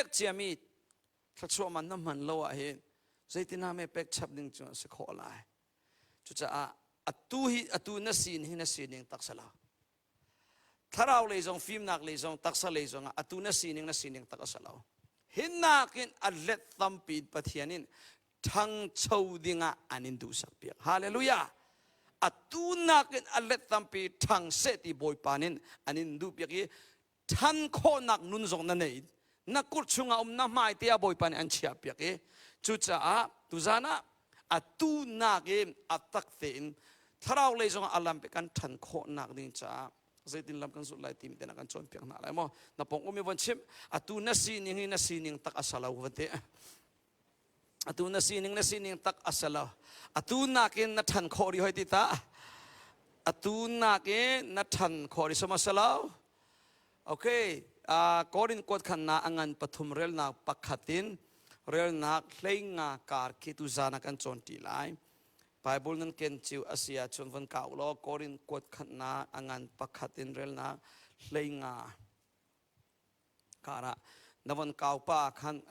pek ciami thluachuah man na hman lo ah hin zeitin ah me pek chap ding cu a si khawh lai. Cucaah atu hi atu na sin hi na sining taksa lo. Thlarau lei zong fimnak lei zong taksa lei zong ah atu na sining na sining tak a si lo. Hinnak in a let tampi Pathian in ṭhangcho dingah an in duhsak piak. Hallelujah! Atu nakin a let tampi ṭhang seh ti Bawipa nin an in duh piak i ṭhan khawhnak nun zong na nei. Na kut chungah um na hmai te ah Bawipa nih an chiah piak i cucaah tuzan ah atu nakin a tak tein thlarau lei zongah a lam pe kan ṭhan khawhnak ding caah zeitin lam kan zulh lai timi te na kan cawnpiak hna lai maw na pong um i von chimh atu na sining hi na sining tak a sa lo van ti Atu na sining na sining tak a si lo. Atu nakin na ṭhan khawh rih hoi ti ta. Atu nakin na ṭhan khawh rih sama si lo. Okay, uh, Korin kuat khan na angan pathum relnak pakhat in relnak hleinga kar khi tu zan ah kan cawn ṭi lai. Bible nan ken ciu a si ahcun von kau law Korin kuat khan na angan pakhat in relnak hleinga Karah na von kau pa khan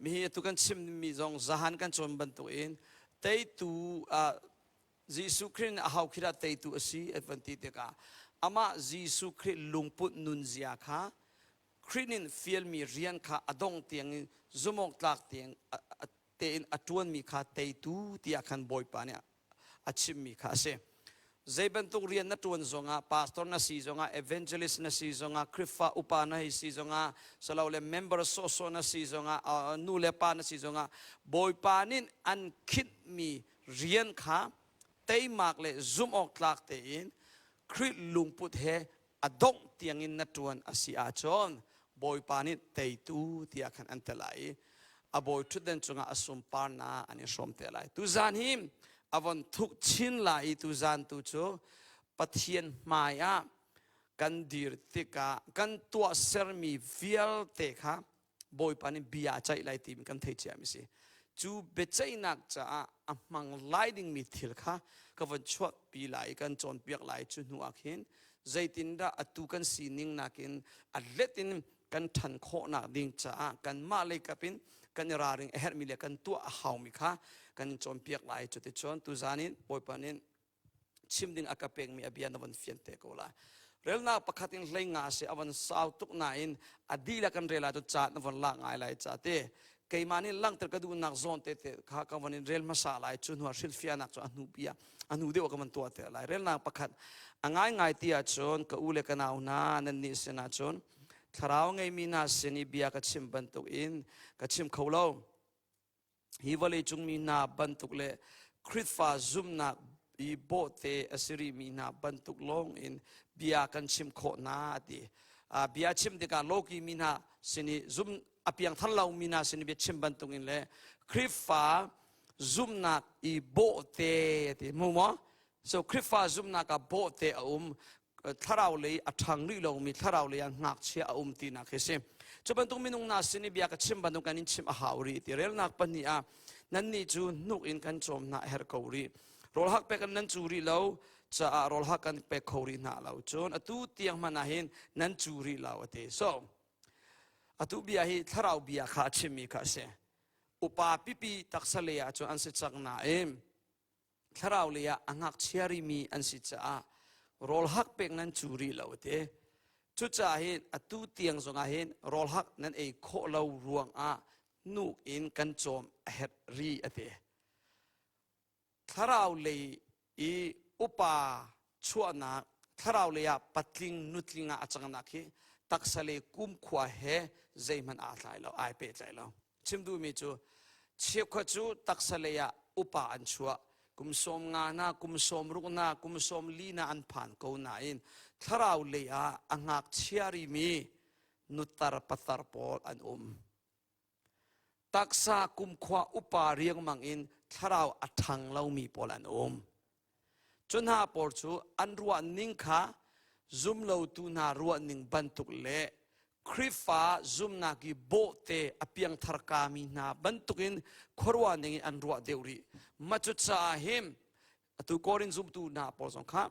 mihi atu kan chimmi zong zahan kan cawn bantukin teitu Jesuh Khrih nih a hau khi dah teitu a si an van ti tikah amah Jesuh Khrih lungput nunzia kha Khrih nih fialmi rian kha a dong tiangin zumawk tlak tiang tein a ṭuanmi kha teitu tiah khan Bawipa nih a chimmi kha a si. Zei bantuk rian na ṭuan zongah, pastor na si zongah, evangelist na si zongah, Khrihfa upa na hei si zongah, salole member sawhsawh na si zongah, nu le pa na si zongah, Bawipa nih an khinhmi rian kha teimak le zumh awk tlak tein Khrih lungput he a dongh tiangin na ṭuan a si ahcun Bawipa nih teitu tiah khan an ti lai i a bawi ṭhutdan cungah a sunparnak an i hrawm te lai. Tuzan hi a von thuk chin lai i tuzan tu cu Pathian hmai ah kan dir tikah kan tuahsermi vialte kha Bawipa nih bia a ceih lai timi kan thei ciami si. Cu biaceihnak caah a hmang lai dingmi thil kha ka von chuahpi lai i kan cawnpiak lai cu hnu ah khin zeitindah atu kan sining nakin a let in kan ṭhan khawhnak ding caah kanmah lei kap in kan i ralring a herhmi le kan tuah a haumi kha kan in cawnpiak lai. Cuticun tuzan in Bawipa nih chim ding a ka pekmi a bia na von fian te ko lai. Relnak pakhat in hlei nga si a von sau tuk nain a dihlak kan rel ahcun ca na von lak ngai lai ca te keimah nih langhter ka duhnak zawn te te kha ka von in rel hmasa lai cu hnu ah hrilhfiahnak cu a hnu bia a hnu deuh ka von tuah te lai relnak pakhat a ngaingai ti ahcun ka u le ka nau hna nan nih sin ahcun thlarau ngeimi hna sin i bia ka chim bantuk in ka chim kho lo Hi vawleicung mi hna bantuk le Khrihfa zumhnak i bawhte a si rihmi hna bantuk lawng in bia kan chim khawh hna a ti. Bia chim tikah lawki mi hna sin i zum a piangthar lomi hna sin i bia chim bantuk in le Khrihfa zumhnak i bawhte a ti. Hmu maw? So Khrihfa zumhnak ah bawhte a um. Thlarau lei a ṭhang rih lomi thlarau lei ah ngakchia a um tinak hi si. Cu bantuk minung hna sin i bia ka chim bantuk kan in chim a hau rih ti relnak pahnih ah nannih cu hnuk in kan cawm hna a herh ko rih. Rawl hak pek in nan cu rih lo caah rawl hak kan pek kho rih hna lo. Cun atu tiang hmanh ah hin nan cu rih lo a ti. So atu bia hi thlarau bia kha a chimmi kha a si. Upa pipi taksa lei ah cun an si cang nain thlarau lei ah a ngakchia rimi an si caah rawl hak pek nan cu rih lo te cucaah hin atu tiang zongah hin rawl hak nan ei khawh lo ruangah nuk in kan cawm a herh ri a ti thlarau lei i upa chuahnak thlarau lei ah patling nutling ah a cangnak hi taksa lei kumkhua he zeihmanh aa tlai lo ai pehtlai lo Chim duhmi cu cheukhat cu taksa lei ah upa an chuah. Kum 50 na, kum 60 na, kum 40 na an phan ko nain thlarau lei ah a ngakchia rimi nutar patar pawl an um. Taksa kumkhua upa riangmang in thlarau a ṭhang lomi pawl an um. Cu hna pawl cu an ruahning kha zumlotu hna ruahning bantuk le Khrihfa zumhnak i bawhte a piangthar kami hna bantukin khuaruahning in an ruah deuh rih. Mah cucaah hin atu Korin zumtu hna pawl zong kha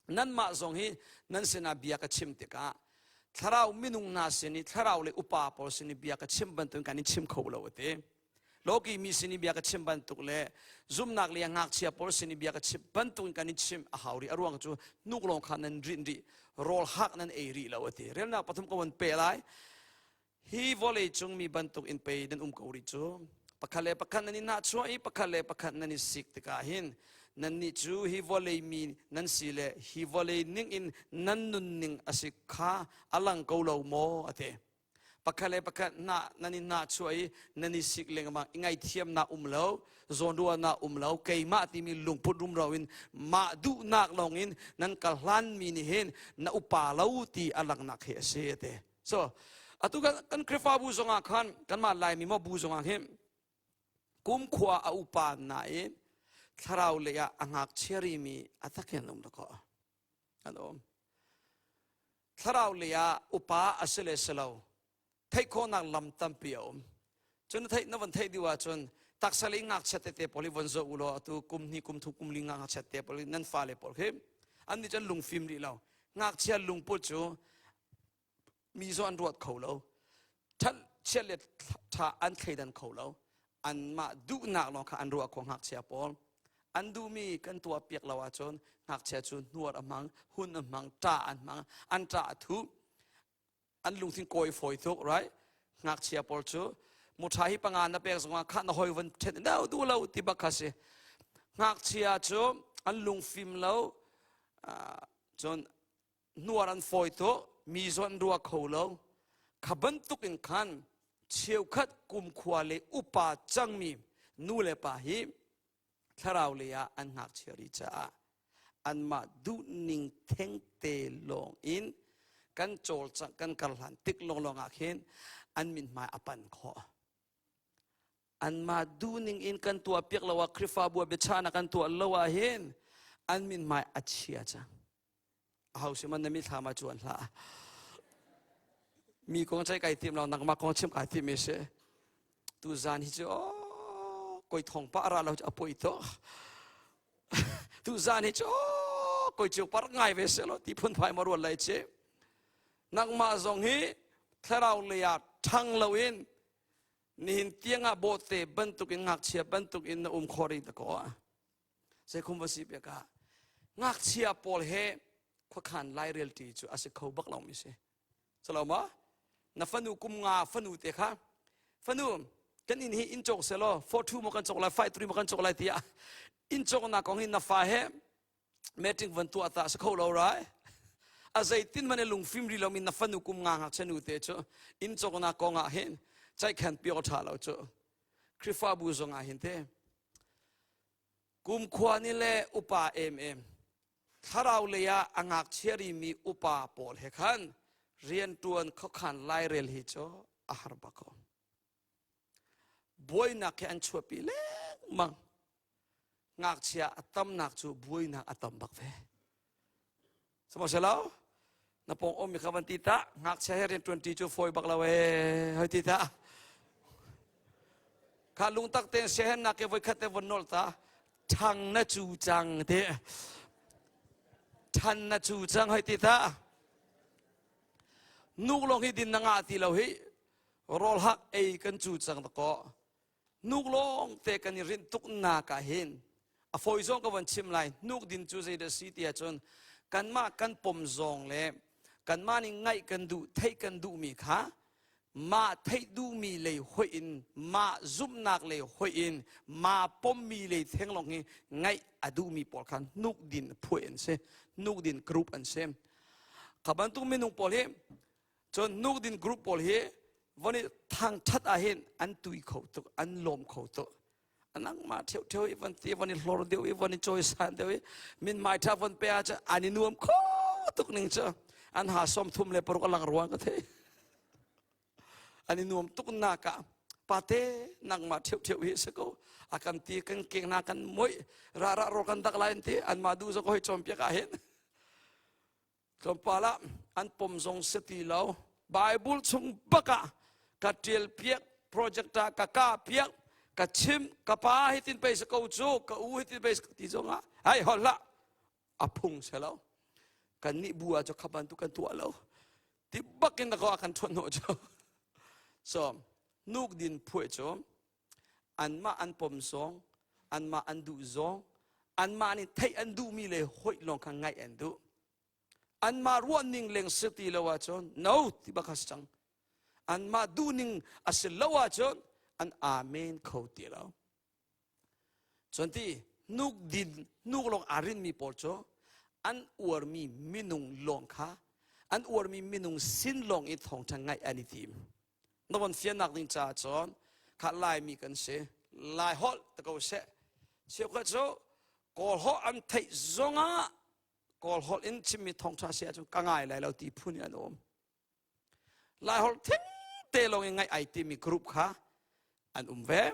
nanmah zong hi nan sinah bia ka chim tikah. Thlarau minung hna sin i thlarau le upa pawl sin i bia ka chim bantukin kan in chim kho lo a ti. Loki mi sin i bia ka chim bantuk le zumnak le ngakchia pawl sin i bia ka chim bantukin kan in chim a hau rih. A ruang cu hnuk lawng kha nan rinh rih, rawl hak nan ei rih lo a ti. Relnak pathum ka von pe lai. Hi vawlei cung mi bantuk in pei nan um ko rih cu. Pakhat le pakhat nan i nahchuah i pakhat le pakhat nan i sik tikah hin nannih cu hi vawlei mi nan si le hi vawlei ning in nan nunning a si kha a lang ko lo maw a ti. Pakhat le pakhat nah nan i nahchuah i nan i sik lengmang i ngaihthiamnak um lo, zawnruahnak um lo, keimah timi lungput rumro in mah duhnak lawngin nan kal hlanmi nih hin na upa lo ti a langhnak hi a si a ti. So atu kan kan Khrihfabu zongah khan kanmah Laimi maw bu zongah hin kumkhua a upa nain thlarau lei ah a ngakchia rimi a tak in um ko an um. Thlarau lei ah upa a si le si lo theih khawhnak lam tampi a um. Cun na theih na von theih dih ahcun taksa lei ngakchia tete pawl hi von zoh u law atu kum hnih kum thum kum li ngakchia te pawl hi nan fale pawl khi an nih cun lungfim rih lo. Ngakchia lungput cu mi zaw an ruat kho lo ṭhat chiat le ṭha an thleidan kho lo anmah duhnak lawng kha an ruah kho ngakchia pawl an duhmi kan tuah piak lo ahcun ngakchia cu hnuar a hmang hun a hmang ṭah an hmang an ṭah a thu an lungthin kawi fawi tuk right ngakchia pawl cu muṭha hi panga na pek zongah khah na hoi von ṭhen no duh lo ti bak kha si ngakchia cu an lungfim lo cun hnuar an fawi tuk mi zawn rua kho lo kha bantuk in khan cheukhat kumkhua le upa cangmi nu le pa hi thlarau lei ah an ngakchia rih caah anmah duhning thengte lawng in kan cawlcangh kan karhlan tik lawnglawng ah khin an mithmai a pan khawh anmah duhning in kan tuah piak lo ah Khrihfabu ah biachahnak kan tuah lo ah hin an mithmai a chia cang Aho si man na mithlam ah cuan hlah. Mi kong cai kai tim lo nangmah kong chim kai tim mi si. Tu zan hi cu oh koi thong pa ra lo a poi to. Tu zan hi cu oh koi chu par ngai ve se lo ti phun phai ma rual lai che. Nangmah zong hi thlarau lei ah ṭhang lo in nihin tiangah bawhte bantukin ngakchia bantukin na um khawh rih ta ko. Zeikhum va si piak ah ngakchia pawl he khuakhan lairelṭi cu a si kho bak lomi si. Salo ma? Na fanu kum nga fanu te kha fanu kan inn hi inn cawk selaw 42 maw kan cawk lai 53 maw kan cawk lai tiah inn cawknak kong hi na fa he meeting van tuah ta si kho lo rai a zeitin man lungfim ri lomi na fanu kum nga ngakchia nu te cu inn cawknak kong ah hin caihkhan piak ṭha lo cu Khrihfabu zong ah hin te Kumkhua ni le upa emem thlarau lei ah a ngakchia rimi upa pawl he khan rianṭuan khuakhan lairel hi cu a har bak ko. Buainak he an chuahpi lengmang. Ngakchia a tamnak cu buainak a tam bak ve. Sihmanhsehlaw na pawng ummi kha van ti ta ngakchia he rian ṭuanṭi cu fawi bak lo ee hoi ti ta kha lungtak tein siahennak ke voikhat te von nolh ta ṭhang na cu cang ti ṭhan na cu cang hoi ti ta nuk lawng hi din na ngah ti lo hi rawl hak ei kan cu cang ta kaw Hnuk lawng te kan i rinh tuk nak ah hin a fawi zong ka von chim lai hnuk din cu zeidah si ti ahcun kanmah kan pom zawng le kanmah nih ngaih kan duh theih kan duhmi kha mah theih duhmi lei hoih in mah zumhnak lei hoih in mah pommi lei theng lawng hi ngaih a duhmi pawl kha hnuk din phuai an si hnuk din group an si kha bantuk minung pawl hi Cun hnukdin group pawl hi von i thangṭhat ah hin an tui kho tuk, an lawm kho tuk. Nangmah ṭheuṭheu i von ti, von i hlor deuh i von i cawisan deuh i mithmai ṭha von pe ah cun an i nuam kho tuk ning cu. An ha 36 a lang ruang ka thei. An i nuam tuk nak ah pate nangmah ṭheuṭheu hi si ko. A kan ti kan keng hna kan muih ra ra rawl kan dak lai an ti anmah duh zong hoi cawnpiak ah hin Tlawmpal ah an pom zong si ti lo. Bible chung bak ah ka ṭial piak, project ah ka kah piak, ka chim, ka pa hitin pei si ko cu, ka u hitin pei si ti zong ah hei hol hlah a phung si lo. Kan nih bu ah cu kha bantuk kan tuah lo. Ti bakin na ko a kan ṭhuat hnawh cu. So, nuk din phuai cu anmah an pom zong, anmah an duh zong, anmah nih theih an duhmi le hoih lawng kha ngaih an duh. Anmah ruahning leng si ti lo ahcun no ti bak a si cang. Anmah duhning a si lo ahcun an amen kho ti lo. Cun ti hnuk din hnuk lawng aa rinmi pawl cu an uarmi minung lawng kha an uarmi minung sin lawng i thawngṭha ngaih an i tim. Na von fiannak ding caah cun kha Laimi kan si. Lai holh ta ko seh. Cheukhat cu Kawl holh an theih zongah Kawl holh in chimmi thawngṭha si ahcun ka ngai lai lo ti phun in an um. Laiholh thing te lawng in ngaih ai timi group kha an um ve.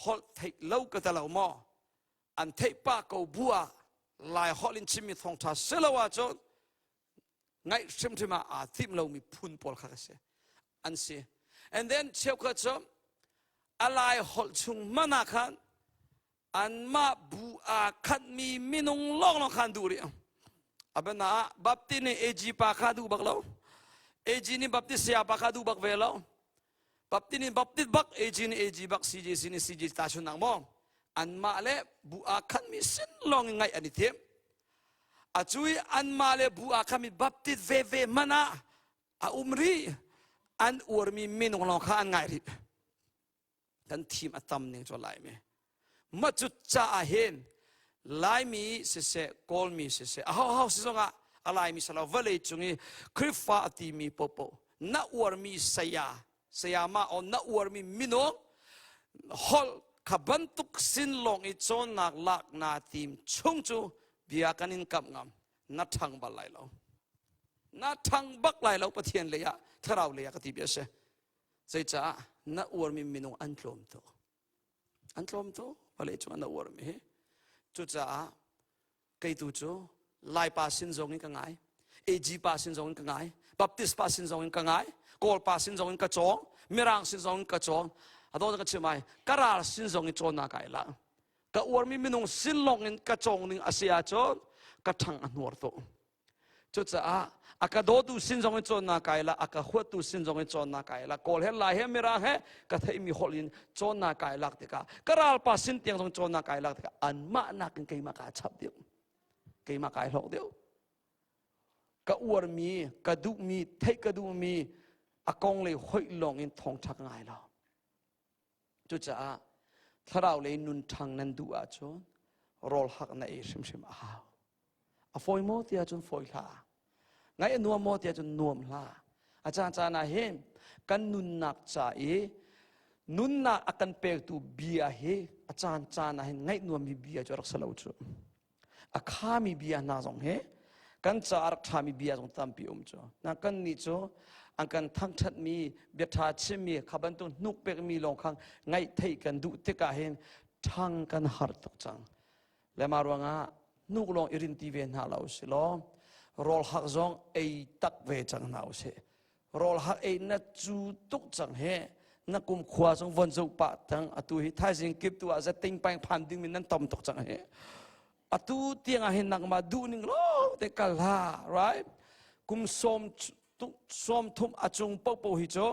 Holh theih lo ka ta lo maw? An theih pah ko bu ah Laiholh in chimmi thawngṭha si lo ahcun ngaih hrimhrim ah aa tim lomi phun pawl kha ka si. An si. And then cheukhat cu a Lai holh chung man ah khan anmah bu aa khatmi minung lawnglawng kha an duh rih. Abana ah Baptist nih AG pa kha duh bak lo. AG nih Baptist saya pa kha duh bak ve lo. Baptist nih Baptist bak, AG nih AG bak, CJC nih CJC ta chun nak maw? Anmah le bu aa khatmi sin lawng in ngaih an i thim. Acu i anmah le bu aa khatmi Baptist veve man ah a um rih. An uarmi minung lawng kha an ngai rih. Kan thim a tam ning cu Laimi. Mah cu caah hin Laimi siseh, Kawlmi siseh, a ho si zongah a Laimi salo vawlei cung i Khrihfa a timi popo na uarmi saya, sayama o na uarmi minung holh kha bantuk sin lawng i cawnnak lak na tim chung cu bia kan in kamh ngam na ṭhang bal lai lo. Na ṭhang bak lai lo Pathian lei ah thlarau lei ah ka ti bia si. Zeicah na uarmi minung an tlawm tuk. An tlawm tuk vawlei cungah na uarmi hi. Cucaah kei tu cu Laipa sin zong in ka ngai, AG pa sin zong in ka ngai, Baptist pa sin zong in ka ngai, Kawl pa sin zong in ka cawng, Mirang sin zong in ka cawng. A dawt ka chim ai, ka ral sin zong in cawn na kai la. Ka uarmi minung sin lawng in ka cawng ning a si ahcun ka ṭhang a hnuar tuk. Cucaah a ka dawtu sin zong in cawnnak kai la, a ka huattu sin zong in cawnnak kai la, Kawl he Lai he Mirang he ka theihmi holh in cawnnak kai lak tikah ka ralpa sin tiang zong cawnnak kai lak tikah anmah nakin keimah kaa chap deuh. Keimah kai hlawk deuh. Ka uarmi, ka duhmi, theih ka duhmi a kong lei hoih lawng in thawngṭha ka ngai lo. Cucaah thlarau lei nun ṭhang nan duh ahcun rawl hak na ei hrimhrim a hau. A fawi maw ti ahcun fawi hlah. Ngaih a nuam maw ti ahcun nuam hlah. A caan caan ah hin kan nunnak ca i nunnak a kan pektu bia hi a caan caan ah hin ngaih nuammi bia cu a rak si lo cu. A khami bia hna zong hi kan ca a rak ṭhami bia zong tampi um cu. Na kan nih cu an kan thangṭhatmi bia ṭha chimmi kha bantuk hnuk pekmi lawng kha ngaih theih kan duh tikah hin ṭhang kan har tuk cang. Le mah ruangah hnuk lawng i rin ti ve hna lo si law rawl hak zong ei tak ve cang hna usih. Rawl hak ei na cu tuk cang he na kum khua zong von zoh pah tang atu hi thaizing kip tu ah zating paing phan ding mi nan tom tuk cang he atu tiang ah hin nangmah duh ning lo te kal ha right kum som som thum a cung popo hi cu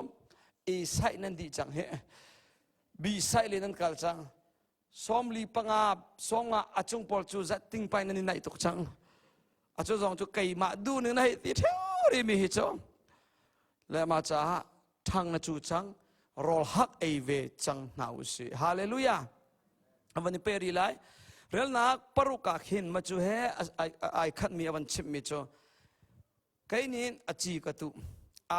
i sai nan di cang he bi sai le nan kal cang 45 sawmnga a cung pawl cu zat tingpai nan i naih tuk cang a cu zong cu keimah duh ning na hei ti ṭheo rih mi hi cu le mah caah ṭhang na cu cang rawl hak ei ve cang hna u sih hallelujah a van i pe rih lai relnak paruk ah khin ma cu he ai khat mi a van chimh mi cu Kei nih a ci ka tuh,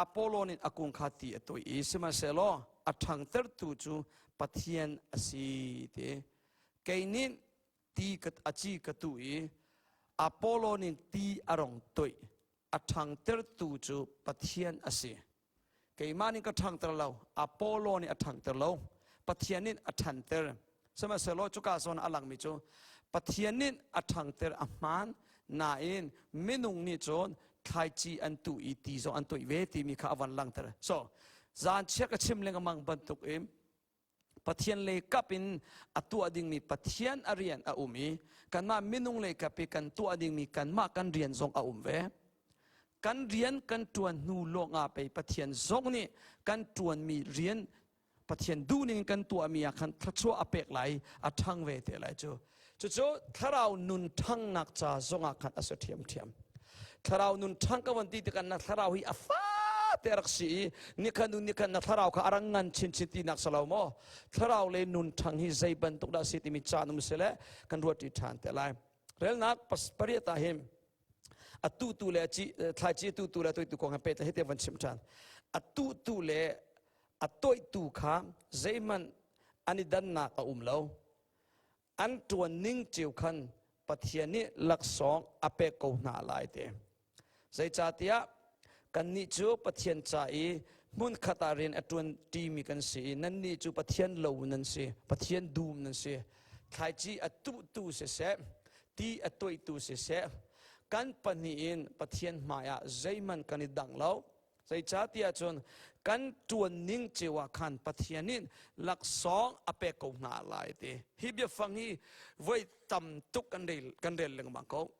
Apollo nih a kung kha ti a toih i sihmanhsehlaw a ṭhangtertu cu Pathian a si ti. Kei nih ti a ci ka tuh i Apollo nih ti a rong toih, a ṭhangtertu cu Pathian a si. Keimah nih ka ṭhangter lo, Apollo nih a ṭhangter lo, Pathian nih a ṭhanter. Sihmanhsehlaw cuka zawn a langmi cu Pathian nih a ṭhangter a hmaan nain minung nih cun thlaici an tuh i ti zong an tuih ve timi kha a van langter. So, zan chia ka chim lengmang bantuk in Pathian lei kap in a tuah dingmi Pathian a rian a um i kanmah minung lei kap i kan tuah dingmi kanmah kan rian zong a um ve. Kan rian kan ṭuan hnu lawngah pei Pathian zong nih kan ṭuanmi rian Pathian duhning kan tuahmi ah khan thluachuah a pek lai, a ṭhang ve te lai cu. Cucu thlarau nun ṭhangnak ca zongah khan a si ṭhiamṭhiam. Thlarau nun ṭhang ka von ti tikah na thlarau hi a fate a rak si i nikhat nu nikhat na thlarau kha a rang ngan chinchin tinak si lo maw? Thlarau le nun ṭhang hi zei bantuk dah a si timi caan um sile kan ruat ṭi ṭhan te lai. Relnak pariat ah hin a tutu le thlaici tutu le toitu kong he pehtlai hiti van chim ṭhan. A tutu le a toihtu kha zeihmanh an i dannak a um lo. An ṭuan ning cio khan Pathian nih laksawng a pek ko hna lai ti. Zeicahtiah kannih cu Pathian ca i hmunkhat ah rian a ṭuan ṭimi kan si i nannih cu Pathian lo nan si, Pathian dum nan si. Thlaici a tuhtu siseh, ti a toihtu siseh, kan pahnih in Pathian hmaiah zeihmanh kan i dang lo. Zeicahtiah cun kan ṭuan ning cio ah khan Pathian nih laksawng a pek ko hna lai ti. Hi biafang hi voi tam tuk kan rel, kan rel lengmang ko.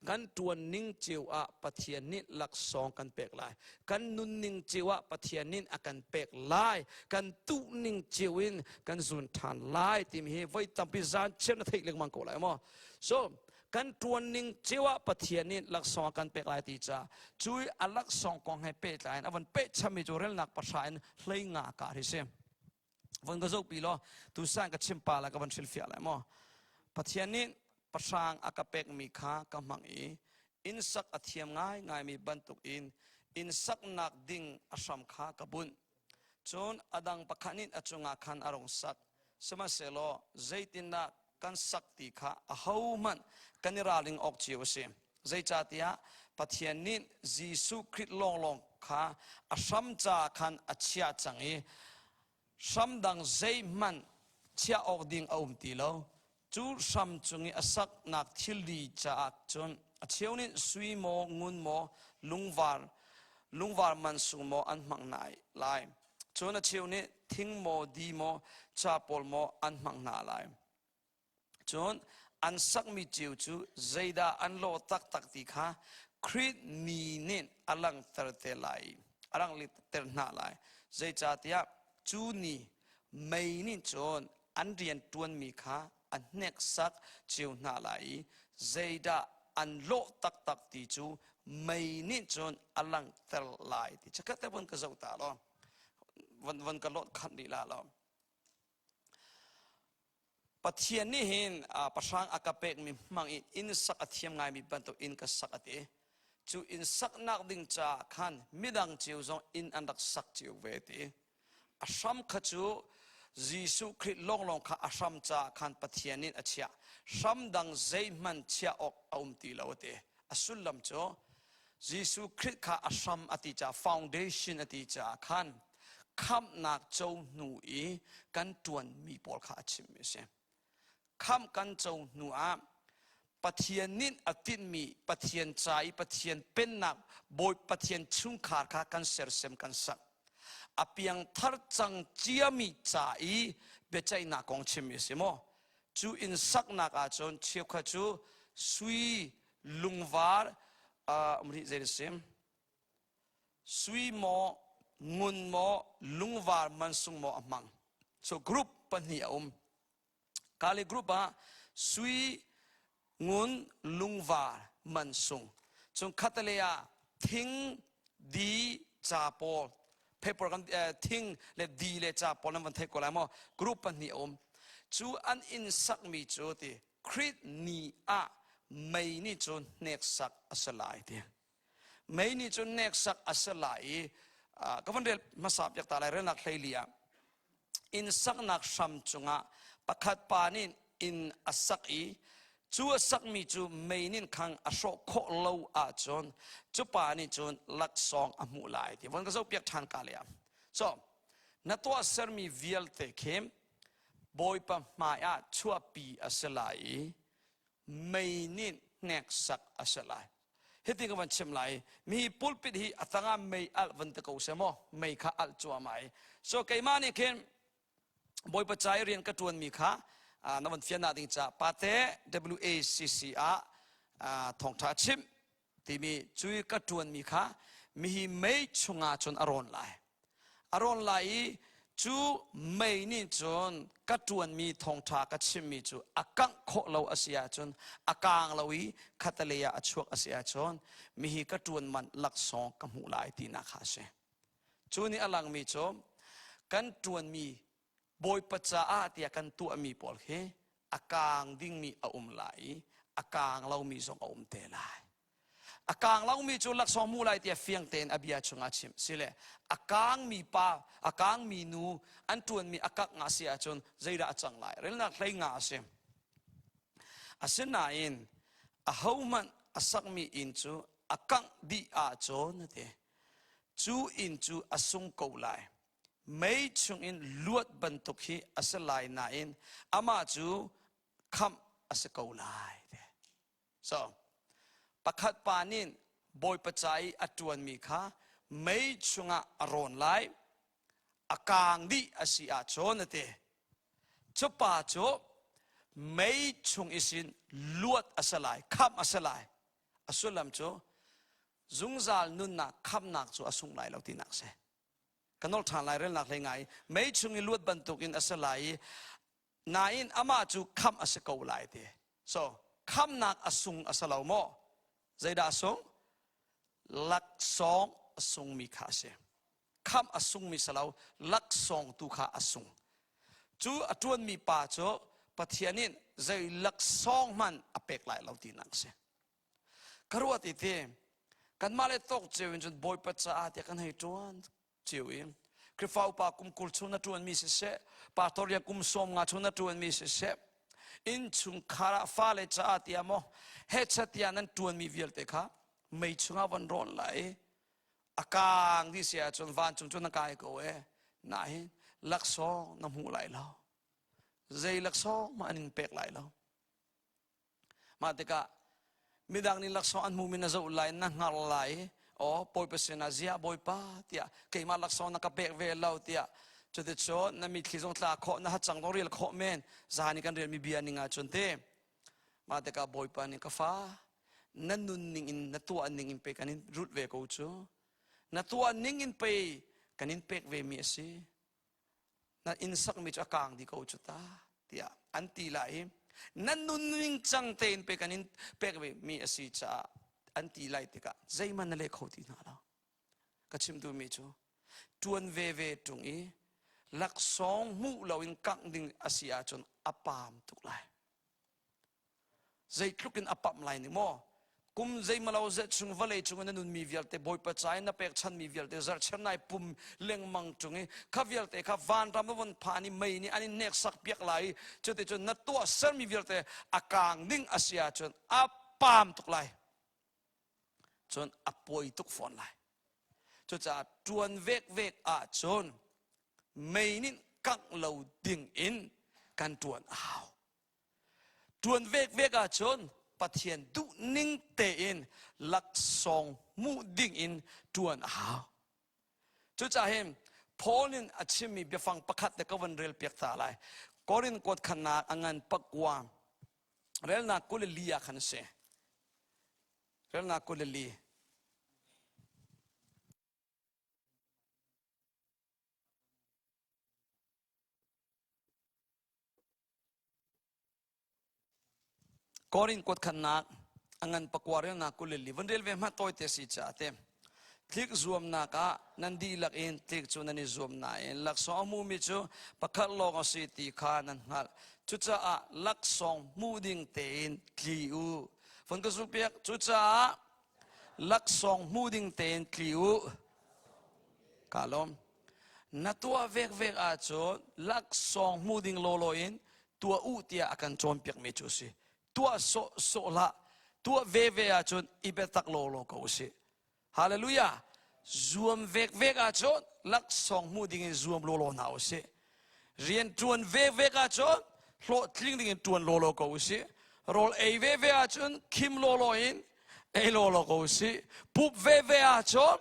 Kan ṭuan ning cio ah Pathian nih laksawng kan pek lai. Kan nunning cio ah Pathian nih a kan pek lai. Kan tuh ning cio in kan zun ṭhan lai timi hi voi tampi zan chiar na theih lengmang ko lai maw? So kan ṭuan ning cio ah Pathian nih laksawng a kan pek lai ti ca cu a laksawng kong he pehtlai in a von pehchammi cu relnak pahra in 15 ka hi si von ka zohpi law tusan ka chim pa la ka von hrilhfiah lai maw Pathian nih pahrang a ka pekmi kha ka hmang i inn sak a thiam ngaingaimi bantuk in inn saknak ding a hram kha ka bunh Cun a dang pakhat nih a cungah khan a rung sak. Sihmanhsehlaw zeitindah kan sak ti kha ahohmanh kan i ralring awk cio a si. Zeicahtiah Pathian nih Jesuh Khrih lawnglawng kha a hram caah khan a chiah cang i hram dang zeihmanh chiah awk ding a um ti lo. Cu hram cung i a saknak thilri caah cun a cheu nih sui maw, ngun maw, lungvar, lungvar mansung maw an hmang hna lai. Cun a cheu nih thing maw, di maw, ca pawl maw an hmang hna lai. Cun an sakmi cio cu zeidah an lawh taktak ti kha Khrih mi nih a langhter te lai, a langhter hna lai. Zeicahtiah cu ni mei nih cun an rian ṭuanmi kha a hneksak cio hna lai i zeidah an lawh taktak ti cu mei nih cun a langhter lai ti chikkhat te von ka zoh ta law von von ka lawt khanh rih la law Pathian nih hin pahrang a ka pekmi hmang in inn sak a thiam ngaimi bantuk inn ka sak a ti cu inn saknak ding caah khan midang cio zong inn an rak sak cio ve ti A hram kha cu Jesuh Khrih lawnglawng kha a hram caah khan Pathian nih a chiah. Hram dang zeihmanh chiah awk a um ti lo a ti. A sullam cu Jesuh Khrih kha a hram a ti caah foundation a ti caah khan khamhnak co hnu i kan ṭuanmi pawl kha a chimmi a si. Khamh kan co hnu ah Pathian nih a tinhmi Pathian ca i Pathian pennak Bawi Pathian chungkhar kha kan sersem kan sak. A piangthar cang ciami ca i biaceihnak kong chimmi a si maw? Cu inn saknak ahcun cheukhat cu sui lungvar uh, zei si sui maw ngun maw lungvar mansung maw a hmang. So group pahnih a um. Kali group ah sui ngun lungvar mansung cun khattelei ah thing di ca pawl paper kan thing le di le ca pawl nan van theih ko lai maw group pahnih a um cu an inn sakmi cu ti Krit ni ah mei nih cun hneksak a si lai ti mei nih cun hneksak a si lai i ka van rel hmasa piak ta lai relnak hleili ah inn saknak hram cungah pakhat pa nih inn a sak i cu a sakmi cu mei nih khang a hrawh khawh lo ahcun cu pa nih cun laksawng a hmuh lai ti von ka zoh piak ṭhan ka le ah so na tuah sermi vialte khi Bawipa hmai ah chuahpi a si lai i mei nih hneksak a si lai Hiti ka van chim lai mi pulpit hi a tangah mei alh van ti ko seh maw mei kha alh cuahmah i so keimah nih khin Bawipa ca i rian ka ṭuanmi kha na van fiannak ding ca pate WACC ah thawngṭha chimh. Timi cui ka ṭuanmi kha mihi mei chungah cun a rawn lai. A rawn lai i cu mei nih cun ka ṭuanmi thawngṭha ka chimmi cu a kangh khawh lo a si ahcun a kaang lo i khatalei ah a chuak a si ahcun mihi ka ṭuan man laksawng ka hmuh lai tinak kha a si. Cu nih a langmi cu kan ṭuanmi Bawipa caah tiah kan tuahmi pawl khi a kaang dingmi a um lai i a kaang lomi zong a um te lai. A kaang lomi cu laksawng hmu lai tiah fiang tein a bia chungah a chim. Sile a kaangmi pa, a kaangmi nu an ṭuanmi a kak nga si ahcun zeidah a cang lai? Relnak hlei nga a si. Asinain ahohmanh a sakmi inn cu a kangh dih ahcun a ti. Cu inn cu a sung ko lai. Mei chungin luat bantuk hi a si lai nain amah cu khamh a si ko lai. So, pakhat pa nih Bawipa ca i a ṭuanmi kha mei chungah a rawn lai, a kaang dih a si ahcun a ti. Cu pa cu mei chung isin luat a si lai, khamh a si lai. A sullam cu zungzal nunnak khamhnak cu a sung lai lo tinak a si. Ka nolh ṭhan lai relnak hlei ngai. Mei chung i luat bantukin a si lai i nain amah cu khamh a si ko lai ti. So khamhnak a sung a si lo maw? Zeidah a sung? Laksawng a sungmi kha a si. Khamh a sungmi si lo, laksawng tu kha a sung. Cu a ṭuanmi pa cu Pathian in zei laksawng hmanh a pek lai lo tinak a si. Ka ruat i ti, kanmah le tawk cio in cun Bawipa caah tiah kan hei ṭuan cio i Khrihfa upa kum 20 chung na ṭuanmi siseh, pastor rian kum 50 chung na ṭuanmi siseh, innchungkhar ah fale caah tiah maw hechat tiah nan ṭuanmi vialte kha mei chungah van rawn lai i a kaang dih si ahcun vancung cu na kai ko e nahin laksawng na hmu lai lo zei laksawng mah an in pek lai lo Mah tikah midang nih laksawng an hmumi na zoh lai, na hngar lai. Aw, Bawipa sinah ziah Bawipa tiah keimah laksawng na ka pek ve lo tiah cuticun na mitthli zong tla khawh, na hacang zong rial khawh men. Zan i kan relmi bia ning ahcun te. Mah tikah Bawipa nih ka fa, na nun ning in na tuah ning in pe kan in rulh ve ko cu. Na tuah ning in pei kan in pek ve mi a si. Na inn sakmi cu a kaang dih ko cu ta tiah an ti lai i nan nunning cang tein pe kan in pek mi a si caah an ti lai tikah zeihmanh na leh kho ti hna lo. Ka chim duhmi cu ṭuan veve ṭung i laksawng hmuh loin kangh ding a si ahcun a paam tuk lai. Zeitluk in a pamh lai ni maw? Kum zeimalo zet chung vawlei cung in na nunmi vialte Bawipa ca in na pekchanmi vialte zarhchir nai pum lengmang ṭung i kha vialte kha vanram na von phan i mei nih an in hneksak piak lai i cuticun na tuah sermi vialte a kaang ding a si ahcun a paam tuk lai. Cun a pawi tuk fawn lai. Cucaah ṭuan vekvek ahcun mei nih kangh lo ding in kan ṭuan a hau. Ṭuan vekvek ahcun Pathian duhning tein laksawng hmuh ding in ṭuan a hau. Cucaah hin Paul in a chimmi biafang pakhat te ka van rel piak ta lai. Korin kuat khannak a ngan pakua relnak 24 ah khan a si. Relnak 24. Korin kuatkhannak a ngan pakua relnak 24 van rel ve hmanh tawite si caah te tlik zuamnak ah nan dihlak in tlik cu nan i zuam nain laksawng a hmumi cu pakhat lawng a si ti kha nan hngalh. Cucaah laksawng hmu ding tein tli u. Von ka zulhpiak. Cucaah laksawng hmu ding tein tli u. Ka lawm. Na tuah vekvek ahcun laksawng hmu ding lawlaw in tuah u tiah a kan cawnpiakmi cu a si. Tuah sawh sawh hlah. Tuah veve ahcun i biatak lawlaw ko usih. Hallelujah. Zuam vekvek ahcun laksawng hmu ding in zuam lawlaw hna usih. Rian ṭuan vekvek ahcun hlawhtling ding in ṭuan lawlaw ko usih. Rawl ei veve ahcun khim lawlaw in ei lawlaw ko usih. Pup veve ahcun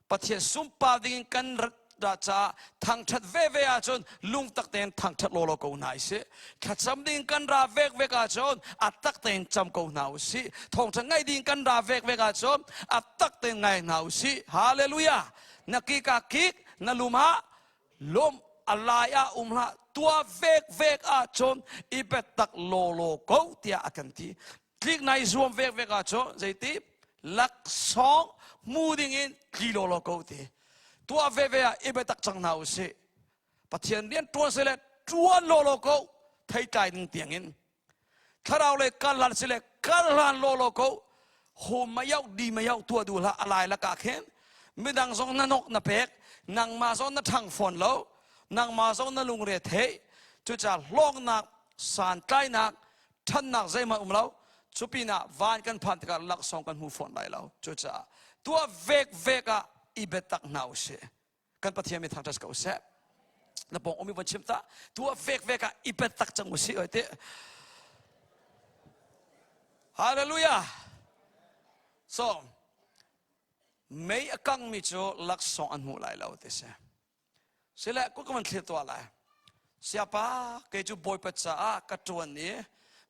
Pathian sunpar ding in kan rat. ra caah thangṭhat veve ahcun lungtak tein thangṭhat lawlaw ko hna usih. Thlacam ding kan ra vekvek ahcun a tak tein cam ko hna usih. Thawngṭha ngaih ding kan ra vekvek ahcun a tak tein ngai hna usih. Hallelujah! Na kik ah kik, na lum ah lum, a lai ah um hlah, tua vekvek ahcun i biatak lawlaw ko tiah a kan ti. Tlik nai zuam vekvek ahcun zeiti laksawng hmu dingin tli lawlaw ko ti. Tuah veve ah i biatak cang hna usih. Pathian rian ṭuan sile ṭuan lawlaw ko theitlai ding tiangin thlarau le kal hlan sile kal hlan lawlaw ko hum ma yau di ma yau tua du hlah alai lakah khin midang zong na nok na pek nangmah zong na ṭhang fawn lo nangmah zong na lungre thei cucaah hlawknak santlainak ṭhannak zeihmanh um lo cupinah van kan phan tikah laksawng kan hmu fawn lai lo cucaah tuah vek vek ah i biatak hna usih kan Pathian mi thangṭhat ko seh. Na pawng umi von chim ta tu a vek vek ah i pet tak cang usih oi te. Hallelujah. So mei a kang mi cu laksawng an hmu lai lo ti si. Sile ku ka van thlir tuah lai. Siapa kei cu Bawipa caah ka ṭuan i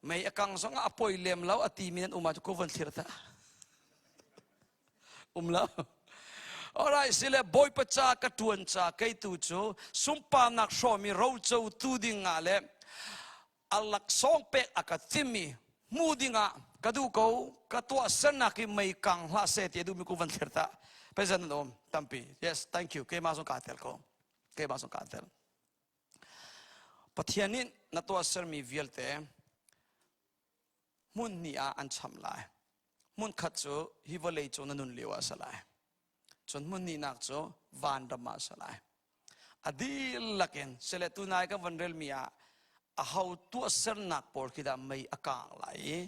mei a kang zong ah a poi lem lo a ti mi nan um ah cu ku van thlir ta. Um lo. Alright, sile Bawipa ca ka ṭuan ca kei tu cu sunparnak hrawmi roco tu ding ah le a laksawng pek a ka thimmi hmu ding ah ka duh ko ka tuah sernak hi mei kang hlah seh ti a duhmi ku van thlir ta president nan um tampi yes thank you keimah zong kaa tel ko keimah zong kaa tel Pathian nih na tuah sermi vialte hmun hnih ah an chamh lai. Hmun khat cu hi vawlei cung na nun lio ah a si lai. Cun hmun hnihnak cu vanram ah a si lai. A dihlak in sile tunai ka van relmi ah aho tuahsernak pawl khi dah mei a kaang lai i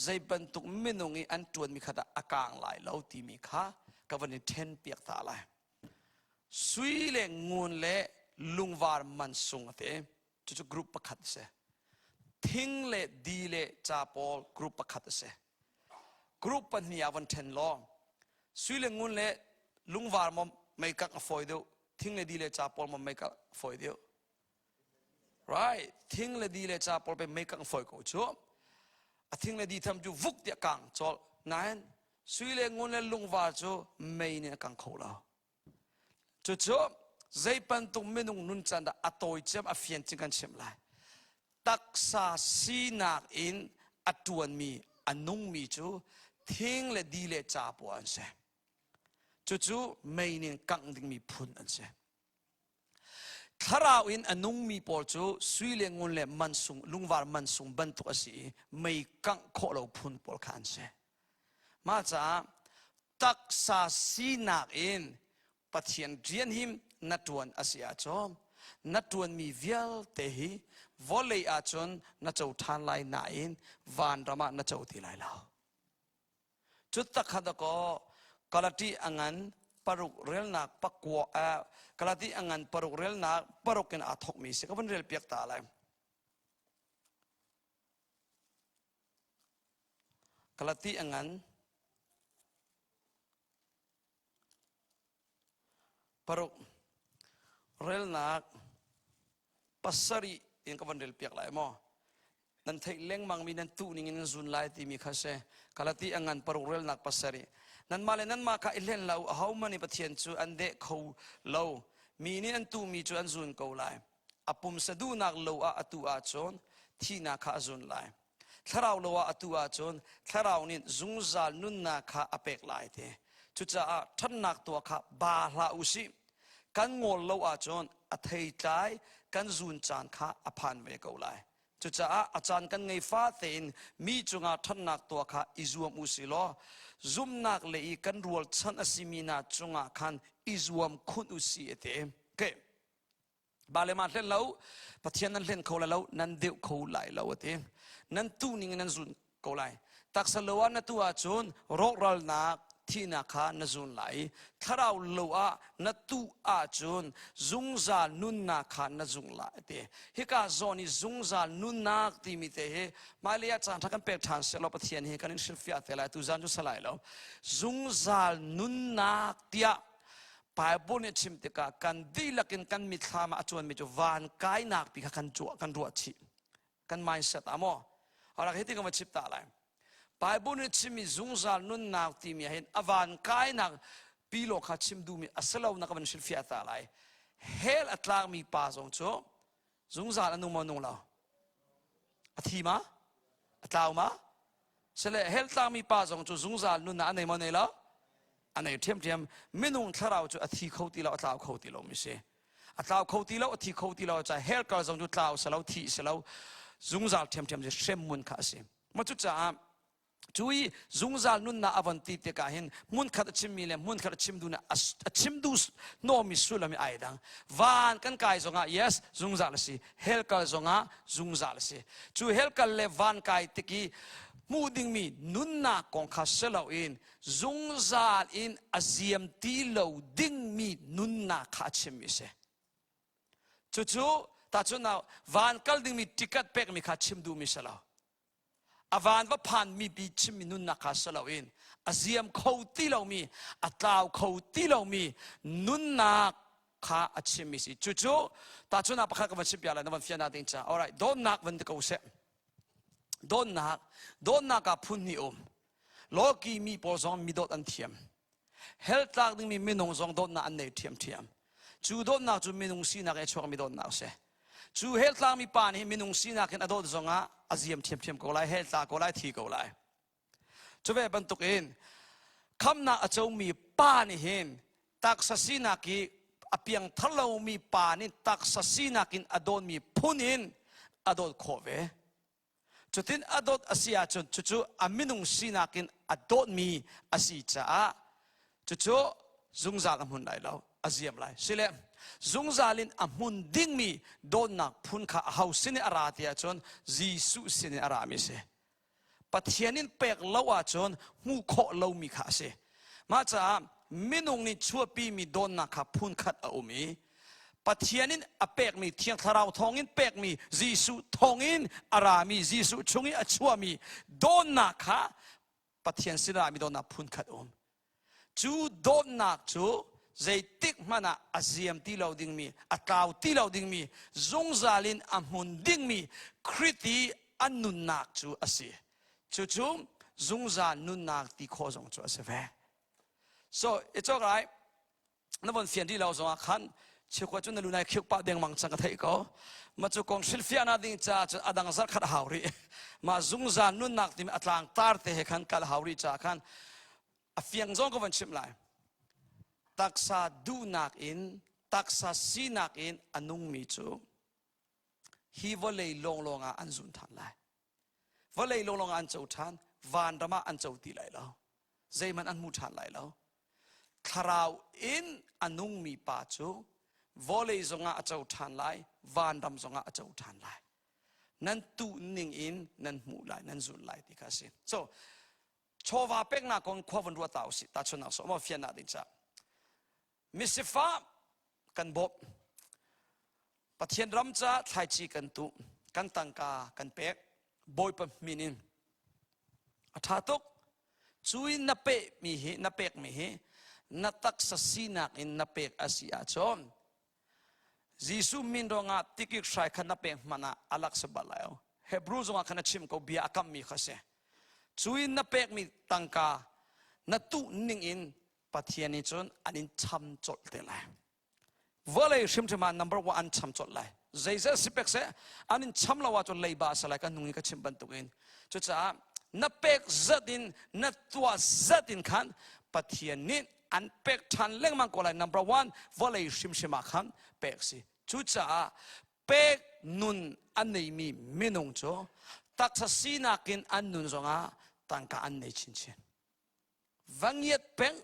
zei bantuk minung i an ṭuanmi kha dah a kaang lai lo timi kha ka van i ṭhen piak ta lai. Sui le ngun le lungvar man sung a ti. Cucu group pakhat a si. Thing le di le ca pawl group pakhat a si. Group pahnih ah von ṭhen law sui le ngun le lungvar maw meikak a fawi deuh, thing le di le ca pawl maw meikak a fawi deuh. Right, thing le di le ca pawl pe meikak a fawi ko cu. A thing le di tham cu vuk tiah kang cawlh. Nain sui le ngun le lungvar cu mei nih a kang kho lo. Cucu zei bantuk minung nuncan dah a tawi ciam a fian cing kan chimh lai. Taksa sinak in a ṭuanmi a nungmi cu thing le di le ca pawl an si. Cucu mei ning kangh dingmi phun an si. Thlarau in a nungmi pawl cu sui le ngun le mansung lungvar mansung bantuk a si i mei kangh khawh lo phun pawl kha an si. Mah caah taksa sinak in Pathian rian hi na ṭuan a si ahcun na ṭuanmi vialte hi vawlei ahcun na co ṭhan lai nain vanram ah na co ti lai lo. Cu tak kha dakaw Galati a ngan paruk relnak pakua Galati a ngan paruk relnak paruk in aa thawkmi si ka van rel piak ta lai. Galati a ngan paruk relnak pasarih in ka van rel piak lai maw nan theih lengmang mi nan tuh ning in nan zun lai timi kha si Galati a ngan paruk relnak pasarih nanmah le nanmah kha i hlen lo ahohmanh nih Pathian cu an deh kho lo mi nih an tuhmi cu an zun ko lai a pumsa duhnak lo ah atu ahcun thihnak kha a zun lai thlarau lo ah atu ahcun thlarau nih zungzal nunnak kha a pek lai te cucaah ṭhatnak tuah kha ba hlah u sih kan ngawl lo ahcun a theitlai kan zun caan kha a phan ve ko lai cucaah a caan kan ngei fa tein mi cungah ṭhatnak tuah kha i zuam u si law zumnak le i kan rualchan a simi hna cungah khan i zuam khun u si a ti okay. Ba le ma hlen lo Pathian nan hlen kho lai lo nan deuh kho lai lo a ti nan tu ning in nan zun ko lai taksa lo ah na tu ahcun rawkralnak thihnak kha na zun lai thlarau lo ah na tu ahcun zungzal nunnak kha na zung lai ti hika zawn i zungzal nunnak timi te hi hmailei ah caan ṭha kan pek ṭhan seh law Pathian hi kan in hrilhfiah te lai tuzan cu salai lo zungzal nunnak tiah. Bible nih chim tikah kan dihlak in kan mitthlam ah a cuanmi cu van kainak pi kha kan cuah kan ruah chih. Kan mindset ah maw? Rak hi ti ka va chip ta lai. Bible nih chimmi zungzal nunnak timi ah hin a van kainak pilo kha chim duhmi a si lo na ka van hrilhfiah ta lai. Hell a tlakmi pa zong cu zungzal a nung maw nung lo? A thi ma? A tlau ma? Sile hell tlakmi pa zong cu zungzal nunnak a nei maw nei lo? A nei ṭhiamṭhiam. Minung thlarau cu a thi kho ti lo, a tlau kho ti lo mi si. A tlau kho ti lo, a thi kho ti lo ca hell kal zong cu tlau si lo, thi si lo, zungzal ṭhiamṭhiam si hremmun kha a si. Ma cucaah cu i zungzal nunnak a von ti tikah hin hmunkhat a chimmi le hmunkhat a chim duh a chim duh hnawmi sullam hi ai dang. Van kan kai zongah yes zungzal a si, hell kal zongah zungzal a si. Cu hell kal le van kai tik i hmuh dingmi nunnak kong kha si loin zungzal in a ziam ti lo dingmi nunnak kha a chimmi a si. Cucu tahchunhnak van kal dingmi ticket pekmi kha chim duhmi si lo. A van va phanmi bi chimmi nunnak kha si loin a ziam kho ti lomi, a tlau kho ti lomi nunnak kha a chimmi si. Cucu tahchunhnak pakhat ka van chim piak lai na van fian ding ca. Alright, dawtnak van ti ko seh. Dawtnak, dawtnak ah phun hnih um. Lawki mi pawl zong mi dawt an thiam. Hell tlak dingmi minung zong dawtnak an nei ṭhiamṭhiam. Cu dawtnak cu minung sinak i a chuakmi dawtnak a si. Cu hell tlakmi pa nih minung sinak in a dawt zongah a ziam ṭhiamṭhiam ko lai, hell tla ko lai, thi ko lai. Cu ve bantukin khamnak a comi pa nih hin taksa sinak i a piangthar lomi pa nih taksa sinak in a dawtmi phun in a dawt khawh ve. Cutin a dawt a si ahcun cucu a minung sinak in a dawtmi a si caah cucu zungzal a hmun lai lo, a ziam lai. Sile zungzal in a hmun dingmi dawtnak phun kha aho sin in a ra ti ahcun Jesuh sin in a rami a si. Pathian in pek lo ahcun hmuh khawh lomi kha a si. Mah caah minung nih chuahpimi dawtnak kha phun khat a um i Pathian in a pekmi Thiang Thlarau thawngin pekmi Jesuh thawngin a rami Jesuh chung i a chuahmi dawtnak kha Pathian sin a rami dawtnak phun khat um. Cu dawtnak cu zeitik hmanh ah a ziam ti lo dingmi, a tlau ti lo dingmi, zungzal in a hmun dingmi Khrih i a nunnak cu a si. Cucu zungzal nunnak ti khawh zong cu a si ve. So, it's all right. Na von fian rih lo zongah khan chikhua cu na lu nai khiuk pah dengmang cang ka theih ko. Ma cu kong hrilhfiahnak ding caah cun a dang zarh khat a hau rih. Ma zungzal nunnak timi a tlang tar te he khan kal hau rih caah khan a fiang zong ka von chimh lai. Taksa duhnak in taksa sinak in a nungmi cu hi vawlei lawnglawng ah an zun ṭhan lai. Vawlei lawnglawng ah an co ṭhan, vanram ah an co ti lai lo. Zeihmanh an hmu ṭhan lai lo. Thlarau in a nungmi pa cu vawlei zongah a co ṭhan lai, vanram zongah a co ṭhan lai. Nan tuh ning in nan hmuh lai, nan zulh lai ti kha a si. So, chawva peknak kong khua von ruah ta usih. Tahchunhnak so maw fiannak ding caah. Misifah kan bawmh. Pathian ram caah thlaici kan tuh, kan tangka kan pek, Bawipa min in. A ṭha tuk. Cu in na pekmi hi, na pekmi hi na taksa sinak in na pek a si ahcun Jesuh min ruangah tikik hrai kha na pek hmanh ah a lak si bal lai lo. Hebrew zongah khan a chim ko bia a kammi kha si. Cu in na pekmi tangka na tuh ning in Pathian nih cun an in cham colh te lai. Vawlei hrimhrim ah number one an cham colh lai. Zeizat si pek seh, an in cham lo ahcun leiba a si lai kan nung i ka chim bantukin. Cucaah na pek zat in na tuah zat in khan Pathian nih an pek ṭhan lengmang ko lai. Number one, vawlei hrimhrim ah khan pek si. Cucaah pek nun a neimi minung cu taksa sinak in an nun zongah tangka an nei chinchin. Va ngiat peng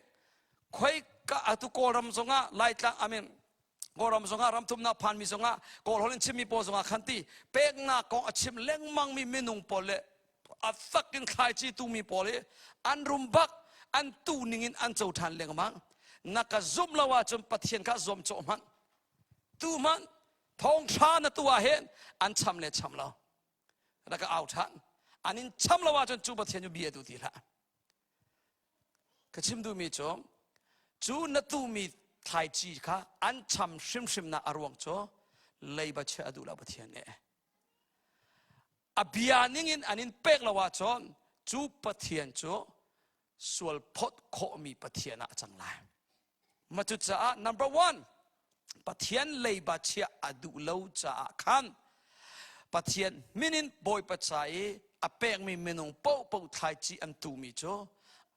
khoi ka atu kawlram zongah laitlang amen kawlram zongah ramthumnak phanmi zongah kawl holh in chimmi pawl zongah khan ti peknak kong a chim lengmang mi minung pawl le a fak in thlaici tumi pawl hi an rum bak an tu ning in an co ṭhan lengmang na ka zumh lo ahcun Pathian kha zuam cawh hmanh tu hmanh thawngṭha na tu ah hin an cham le cham lo na ka au ṭhan an in cham lo ahcun cu Pathian cu bia tu ti hlah Ka chim duhmi cu, cu na tuhmi Thlaici kha an cham hrimhrimnak a ruang cu leiba chiah a duh lo Pathian nih. A bia ningin an in pek lo ahcun cu Pathian cu sual phawt khawhmi Pathian ah a cang lai. Ma cucaah number one, Pathian leiba chiah a duh lo caah khan Pathian min in Bawipa ca i a pekmi minung paohpaoh thlaici an tuhmi cu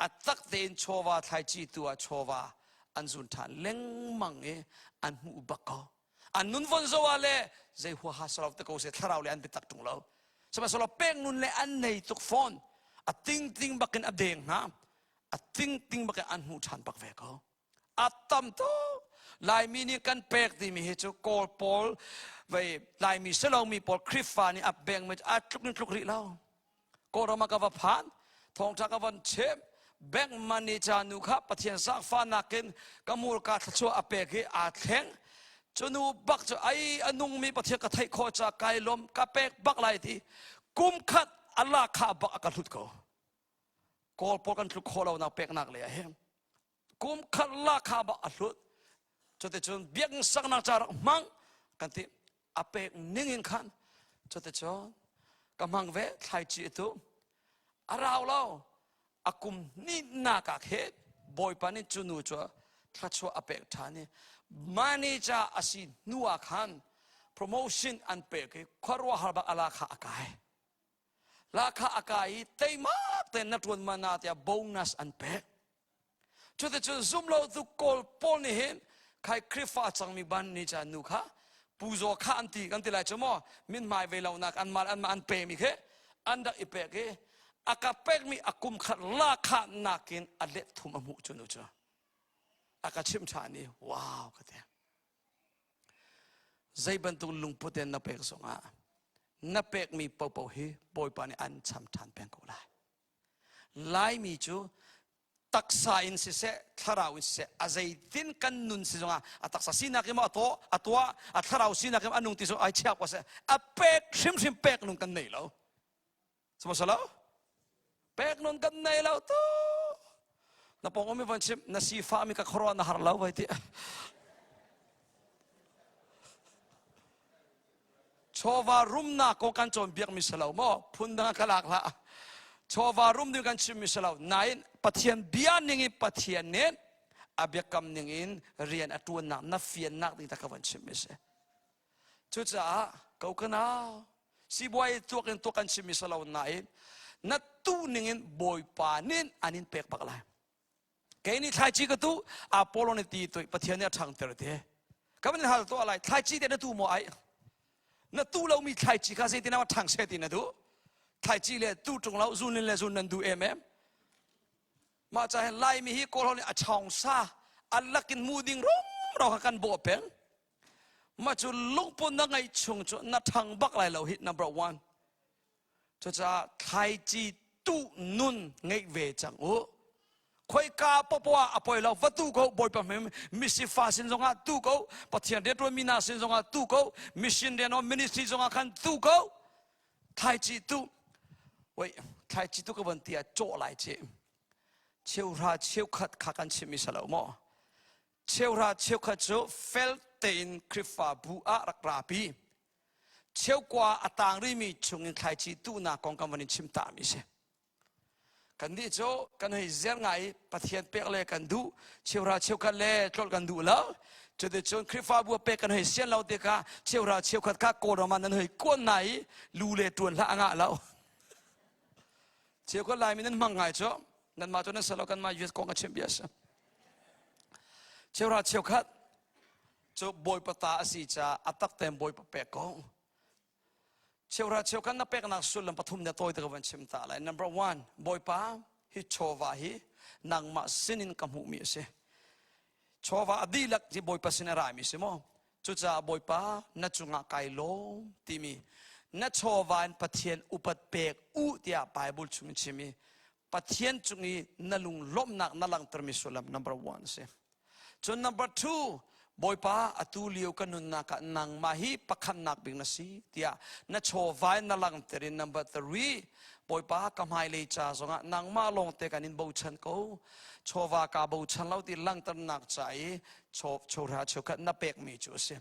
a tak tein chawva thlaici tu ah chawva an zun ṭhan lengmang i an hmuh bak ko. An nun von zo ah le zei huaha salo te ko se thlarau le an biatak ṭung lo. Sihmanhsehlaw pek nun le an nei tuk fawn. A tingting bakin a deng hna. A tingting bakin an hmuh ṭhan bak ve ko. A tam tuk. Laimi nih kan pek timi hi cu Kawl pawl vei Laimi silomi pawl Khrihfa nih a bengmi a tluk in tluk rih lo. Kawlram ah ka va phan, thawngṭha ka van chim, bank manager nu kha Pathian zaangfahnak in ka hmurka thluachuah a pek i aa thleng. Cu nu bak cu ai a nungmi Pathian ka theih khawh caah kai lawm ka pek bak lai ti kum khat a lakha bak a ka hlut ko. Kawl pawl kan tluk khawh lonak peknak lei ah hin kum khat lakha bak a hlut. Cuticun biakinn saknak ca rak hmang kan ti a pek ning in khan cuticun ka hmang ve thlaici tu a rau lo a kum hnihnak ah khin bawipa nih cu nu cu thluachuah a pek ṭhan i manager a si hnu ah khan promotion an pek i khuaruahhar bak a lakha a kai lakha a kai i teimak tein na ṭuan mana tiah bonus an pek Cuticun zumlotu Kawl pawl nih hin khai Khrihfa cangmi ban ni ca nu kha puzaw kha an ti kan ti lai cu maw mithmai ve lonak anmah anmah an pemi khi an rak i pek i a ka pekmi a kum khat la kha nakin a let thum a hmuh cu nu cu a ka chimh ṭhan i wow ka ti zei bantuk lungput in na pek zongah na pekmi popo hi Bawipa nih an cham ṭhan peng ko lai Laimi cu taksa in siseh thlarau in siseh a zeitin kan nun si zongah a taksa sinak in a tuah a tuah a thlarau sinak in a nung ti zong ai chia ko seh a pek hrimhrim pek nun kan nei lo sihmanhsehlaw pek nun kan nei lo tu na pong umi von chim na sifa mi ka khuaruah na har lo vai ti Chawva rumnak kong kan cawnpiakmi si lo maw? Phundang ah ka lak hlah. Chawva rum ding kan chimmi si lo. Nain Pathian bia ning in Pathian nih a biakam ning in rian a ṭuannak na fiannak ding ta ka van chimmi si. Cucaah ko ka nau sibuai tuak in tuak kan chimmi si lo nain na tu ning in Bawipa nih an in pek bak lai. Kei nih thlaici ka tu Apollo nih ti tu Pathian nih a ṭhangter te. Ka van hal tuah lai thlaici te na tu maw ai? Na tu lomi thlaici kha zeitin ah ṭhang seh ti na duh? Thlaici le tu ṭung lo zun le zun nan duh em em. Mah ca hin Laimi hi Kawlho nih a chawng sa a lakin mu ding rumro kha kan bawh peng. Mah cu lungpun na ngeih chung cu na ṭhang bak lai lo hi number one. Cucaah thlaici tuh nun ngeih ve cang u. Khoika popoah a poi lo va tu ko Bawipa hmim misifa sin zongah tu ko Pathian rianṭuanmi hna sin zongah tu ko mission rian o ministry zongah khan tu ko thlaici tu wait thlaici tu ka van ti ah cawh lai ci cheuhra cheukhat kha kan chimmi si lo maw cheuhra cheukhat cu fel tein Khrihfabu ah rak rapi cheukua a tang rihmi chungin thlaici tuhnak kong kan van in chim tami si. Kannih cu kan hei zer ngai i Pathian pek le kan duh, cheuhra cheukhat le tlolh kan duh lo. Cuticun Khrihfabu a pek kan hei sian lo tikah cheuhra cheukhat kha Kawlram ah nan hei kuan hna i lu le ṭuan hlah a ngah lo. Cheukhat Laimi nan hmang ngai cu nanmah cu nan si lo kanmah US kong ka chim bia a si. Cheuhra cheukhat cu Bawipa ta a si caah a tak tein Bawipa pek ko. Cheuhra cheukhat na peknak sullam pathum na tawi te ka van chim ta lai. Number one, Bawipa hi chawva hi nangmah sinin ka hmuhmi a si. Chawva a dihlak hi Bawipa sin a rami si maw? Cucaah Bawipa na cungah kai lawm timi na chawva in Pathian upat pek u tiah Bible chung in chim i Pathian cung i na lunglawmhnak na langhtermi sullam number one a si. Cun number two, Bawipa atu lio ka nunnak ah nangmah hi pakhatnak bik na si tiah na chawva in na langhter in number three, Bawipa ka hmailei ca zongah nangmah lawngte kan in bochan ko. Chawva ka bochan lo ti langhternak ca i chawhra cheukhat na pekmi cu a si.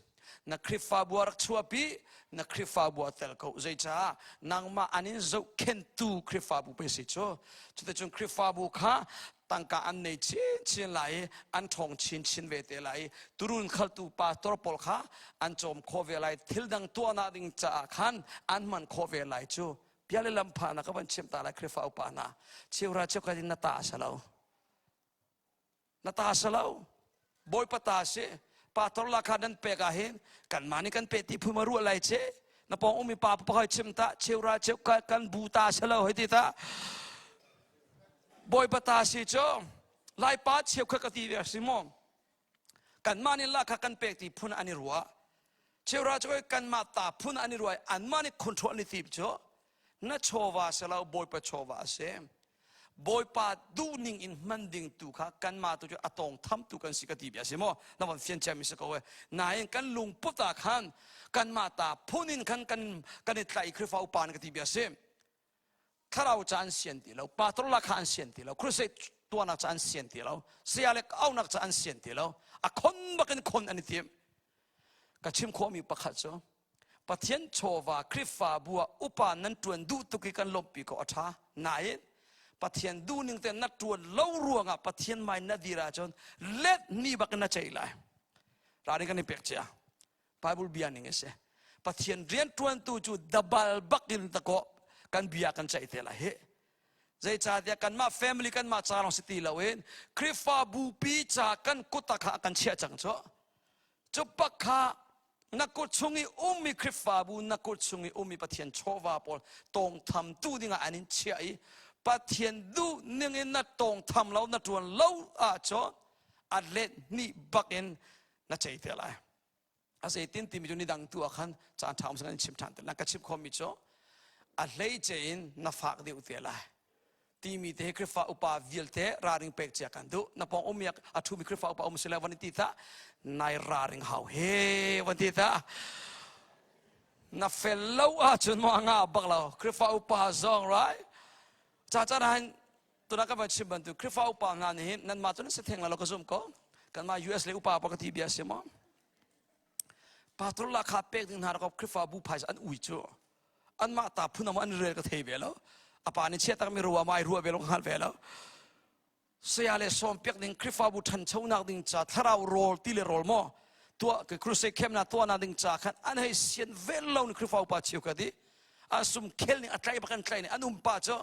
Na Khrihfabu ah rak chuahpi, na Khrihfabu ah tel ko. Zeicah nangmah an in zohkhenhtu Khrihfabu pe si cu. Cuticun Khrihfabu kha tangka an nei chinchin lai i an ṭhawng chinchin ve te lai i turun khaltu pastor pawl kha an cawm khawh ve lai thil dang tuahnak ding caah khan an hman khawh ve lai cu bia le lam phahnak ka van chimh ta lai Khrihfa upa hna cheuhra cheukhat in na ta a si lo na ta si lo Bawipa ta si pastor la kha nan pek ah hin kanmah nih kan pe ti phun ma ruah lai che na pawng ummi pa pakhat chim ta cheura cheu kan bu ta si lo hei ti ta Bawipa ta si cu Laipa cheukhat ka ti ve si maw kanmah nih la kha kan pek ti phun an i ruah cheura cu kanmah ta phun an i ruah anmah nih control an i tim cu na chawva si lo Bawipa chawva a si Bawipa duhning in hman ding tu kha kanmah tu cu a tawng tham tu kan si ka ti bia si maw na van fian ciami si ko e nain kan lungput ah khan kanmah ta phun in khan kan kan i tlaih Khrihfa upa ka ti bia si thlarau ca an sian ti lo pastor la kha an sian ti lo crusade tuahnak ca an sian ti lo saya le aunak ca an sian ti lo a khon bakin khon an i tim ka chim khawhmi pakhat cu Pathian chawva Khrihfabu ah upa nan ṭuan duh tuk i kan lawmhpi ko a ṭha. Nain Pathian duhning te na ṭuan lo ruangah Pathian mai na dir ahcun let ni bak in na ceih lai. Ralring kan i pek cia. Bible bia ning a si. Pathian rian ṭuantu cu dabal bak in dakaw kan bia kan ceih te lai hi. Zeicahtiah kanmah family kanmah ca lawng si ti loin Khrihfabu pi ca kan kut ah kha a kan chiah cang cu. Cu pak kha na kut chung i ummi Khrihfabu na kut chung i ummi Pathian chawva pawl tawngthamtu dingah an in chiah i Pathian duh ning in na tawngtham lo na ṭuan lo ahcun a let hnih bak in na cei te lai. A zeitin timi cu ni dang tu ah khan caan ṭha um in chim ṭhan te lai. Ka chim khomi cu a hleice in na fak deuh te lai. Timi te hi Khrihfa upa vialte ralring pek cia kan duh. Na pawng um a ṭhumi Khrihfa upa um sile van ti ta nai ralring hau he van ti ta na fel lo ahcun maw a ngah bak lo Khrihfa upa zong right ca caan ah tuna ka van chim bantuk Khrihfa upa hna nih hin nanmah cu nan si theng lo ka zum ko kanmah US le upa pa ka ti bia si maw pastor la kha pek ding hna rak Khrihfa bu phaisa an ui cu anmah ta phun an rel ka thei ve lo a pa nih chiah takmi rua ma ai ruah ve lo hngal ve lo saya le sawm piak ding Khrihfabu ṭhanchonak ding ca thlarau rawl ti le rawl maw tuah ke crusade camp na tuah na ding ca khan an hei sian vel lo ni Khrihfa upa chiu ka di a sum khel ning a tlai bak an tlai ni an um pa cu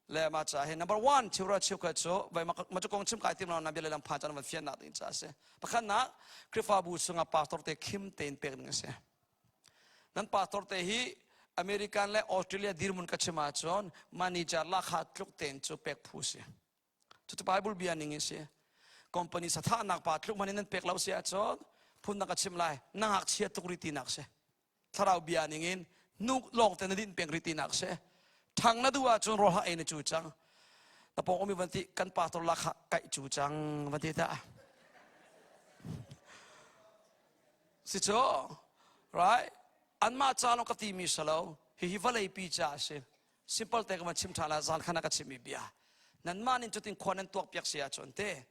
le ma ca he number one chiura chiu ka cu vai ma cu kong chim kai tim lo na bia le lam pha chan van fian nak ding ca se pakhat na Khrihfabu chungah pastor te khim tein pek ding a si Nan pastor te hi American le Australia dirhmun ka chim ahcun manager lakha tluk tein cu pek phu si. Cucu Bible bia ning in si. Company sathahnak pa tluk man in nan pek lo si ahcun phun na ka chim lai. Na ngakchia tuk ri tinak si. Thlarau bia ning in nuk lawng te na din peng ri tinak si. Thang na duh ahcun rawl ha ei na cu cang. Na pawng umi van ti kan pastor lakha kaih cu cang van ti ta. Si cu, right? Anmah ca lawng ka timi si lo. Hihi vawleipi ca a si. Simple te ka van chim ṭhan lai zan khan a ka chimmi bia. Nanmah nih cutin khua nan tuak piak si ahcun te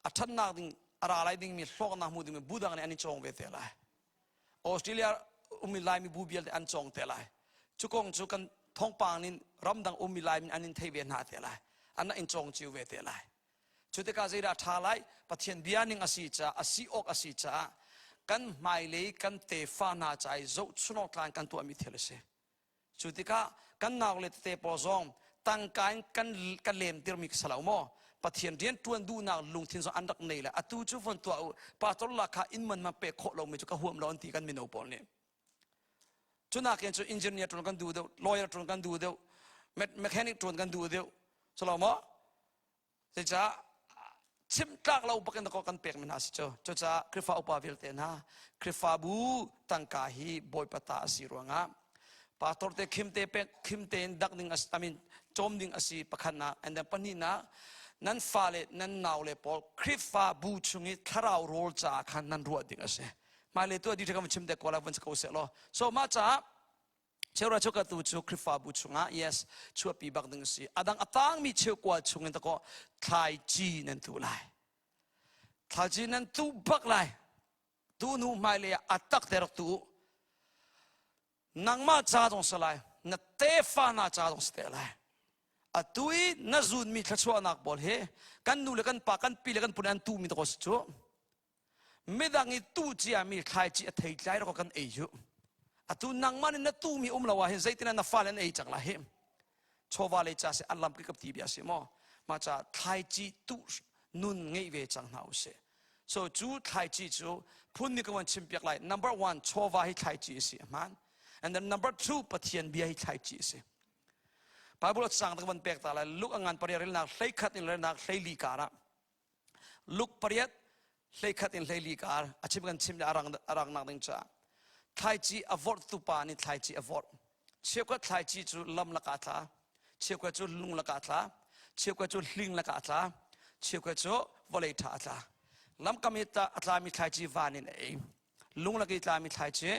a ṭhatnak ding a ra lai dingmi hlawknak hmu dingmi bu dang nih an i cawng ve te lai. Australia ummi Laimi bu vialte an cawng te lai. Cu kong cu kan thawngpang nin ramdang ummi Laimi an in thei ve hna te lai. An in cawng cio ve te lai. Cu tikah zeidah ṭha lai? Pathian bia ning a si caah, a si awk a si caah kan hmailei kan tefa hna ca i zohchunawk tlan kan tuahmi thil a si. Cu tikah kan naule tete pawl zong tangka in kan kan lemtirmi ka si lo maw? Pathian rian ṭuan duhnak lungthin zong an rak nei le atu cu von tuah u pastor la kha inn man man pek khawh lomi cu ka huam lo an ti kan mino pawl nih. Cu nakin cu engineer ṭuan kan duh deuh, lawyer ṭuan kan duh deuh, mechanic ṭuan kan duh deuh. Cu lo maw? Zeicah chim tlak lo bakin dakaw kan pekmi hna si cu. Cucaah Khrihfa upa vialte hna Khrihfabu tangka hi Bawipa ta a si ruangah pastor te khim te pek khim tein dak ding I mean cawm ding a si pakhatnak and then pahnihnak nan fale nan naule pawl Khrihfabu chung i thlarau rawl caah khan nan ruah ding a si. Hmailei tu a dih kan chim te ko la van si ko seh law. So mah caah. Cheura cheukhat tu cu Khrihfabu chungah yes chuahpi bak ding a si. A dang a tangmi cheukua chungin takaw thlaici nan tuh lai. Thlaici nan tuh bak lai. Tu hnu hmailei ah a tak te rak tu u. Nangmah ca zong si lai, na tefa hna ca zong si te lai. Atu i na zunmi thluachuahnak pawl hi kan nu le kan pa, kan pi le kan pu nih an tuhmi takaw si cu. Midang i tuh ciami thlaici a theitlai rak kan ei cu. Atu nangmah nih na tuhmi um lo ah hin zeitin na fale an ei cang lai hi. Chawva lei ca si an lam kip ti bia si maw? Mah ca thlaici tuh nun ngeih ve cang hna usih. So cu thlaici cu phun nih ka van chim piak lai. Number one, chawva hi thlaici a si a And then number two, Pathian bia hi thlaici a si. Bible a cang ta ka van pek ta lai. Luke a ngan pariat relnak 11 in relnak 14 kar ah Luke pariat 11 in 14 kar a chim kan chim le a rang nak ding caah thlaici a vorhtu pa nih thlaici a vorh. Cheukhat thlaici cu lam lakah a tla, cheukhat cu lung lakah a tla, cheukhat cu hling lakah a tla, cheukhat cu vawlei ṭha a tla. Lamkam i a tlami thlaici van in a ei. Lung lak i tlami thlaici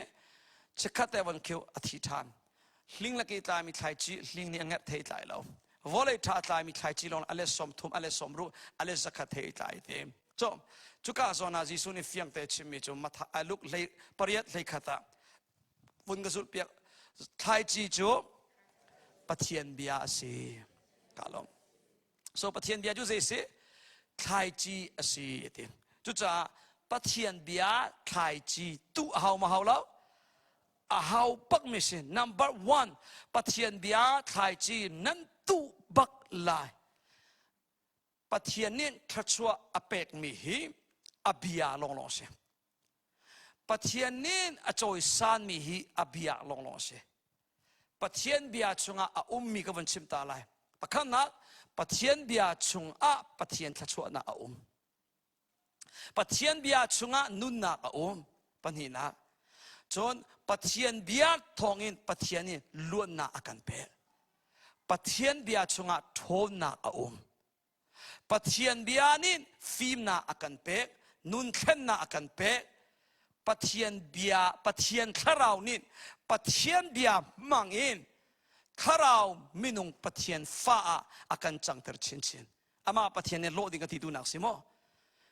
chikkhat te von khiu a thi ṭhan. Hling lak i tlami thlaici hling nih a ngerh thei tlai lo. Vawlei ṭha a tlami thlaici lawng a let sawm thum, a let sawm ruh, a let zakhat thei tlai te. Cu cuka zawn ah Jesuh nih fiang te chimmi cu Luke hlei pariat hlei khat ah vun ka zulh piak thlaici cu Pathian bia a si ka lawm so Pathian bia cu zei si thlaici a si ti cucaah Pathian bia thlaici tuh a hau ma hau lo a hau bak mi si number one Pathian bia thlaici nan tuh bak lai Pathian nih thluachuah a pekmi hi a bia lawnglawng a si Pathian nih a cawisanmi hi a bia lawnglawng a si. Pathian bia chungah a ummi ka vun chim ta lai. Pakhatnak, Pathian bia chungah Pathian thluachuahnak a um. Pathian bia chungah nunnak a um. Pahnihnak, cun Pathian bia thawngin Pathian nih luatnak a kan pek. Pathian bia chungah ṭhawnnak a um. Pathian bia nih fimnak a kan pek, nunthlennak a kan pek. Pathian bia, Pathian thlarau nih Pathian bia hmang in thlarau minung Pathian fa ah a kan cangter chinchin. Amah Pathian nih lawh ding a ti duhnak si maw?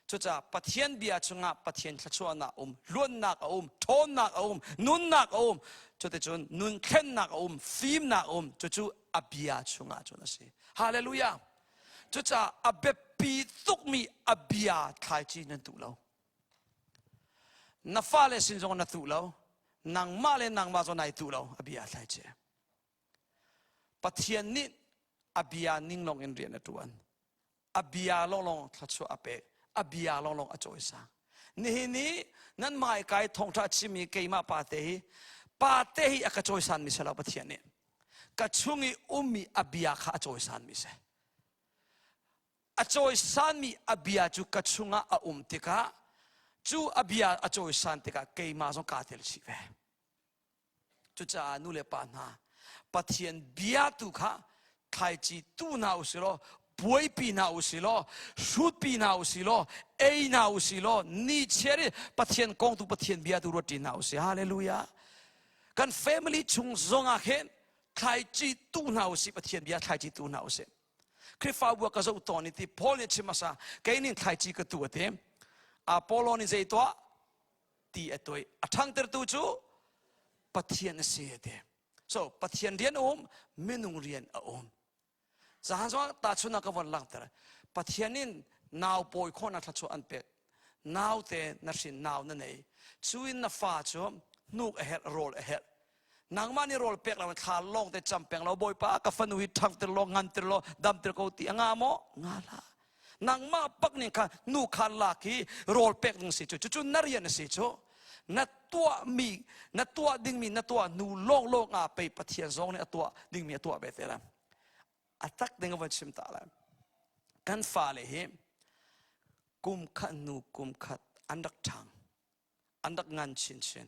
Cucaah Pathian bia chungah Pathian thluachuahnak a um, luannak a um, ṭhawnnak a um, nunnak a um. Cuticun nunthlennak a um, fimnak a um. Cucu a bia chungah cun a si. Hallelujah. Cucaah a biapi tukmi a bia thlaici nan tuh lo. Na fale sin zong na tuh lo. Nangmah le nangmah zong nai tuh lo a bia thlaici. Pathian nih a bia ning lawng in rian a ṭuan. A bia lawnglawng thluachuah a pek. A bia lawnglawng a cawisang. Nihin i nan mai kai thawngṭha chimmi keimah pa te hi pa te hi a ka cawisanmi si lo Pathian nih. Ka chung i ummi a bia kha a cawisanmi si. A cawisanmi a bia cu ka chungah a um tikah cu a bia a cawisan tikah keimah zong kaa tel chih ve. Cucaah nu le pa hna, Pathian bia tu kha thlaici tu hna u si law, buaipi hna u si law, hrutpi hna u si law, ei hna u si law, ni chiar i Pathian kong tu Pathian bia tu ruat ṭi hna u si. Hallelujah. Kan family chung zong ah khin thlaici tu hna u si, Pathian bia thlaici tu hna u si. Khrihfabu ah ka zoh tawn i ti Paul nih chim hmasa, kei nih thlaici ka tu a ti. Apollo nih zei tuah? Ti a tuai a ṭhangtertu cu Pathian a si a ti. So Pathian rian a um, minung rian a um. Zahan zong tahchunhnak ka von langhter. Pathian in nau pawi khawhnak thluachuah an pek. Nau te na hrin nau na nei. Cu in na fa cu hnuk a herh, rawl a herh. Nangmah nih rawl pek lo thla lawng te cam peng lo Bawipa ka fanu hi ṭhangter law nganter law damter ko ti a nga maw? Nga hlah. Nangmah bak nih kha nu kha lak hi rawl pek ding si cu cucu na rian a si cu na tuahmi na tuah dingmi na tuah hnu lawnglawng ah pei Pathian zong nih a tuah dingmi a tuah ve te lai a tak ding a van chim ta lai kan fale hi kum khat hnu kum khat an rak ṭhang an rak ngan chinchin.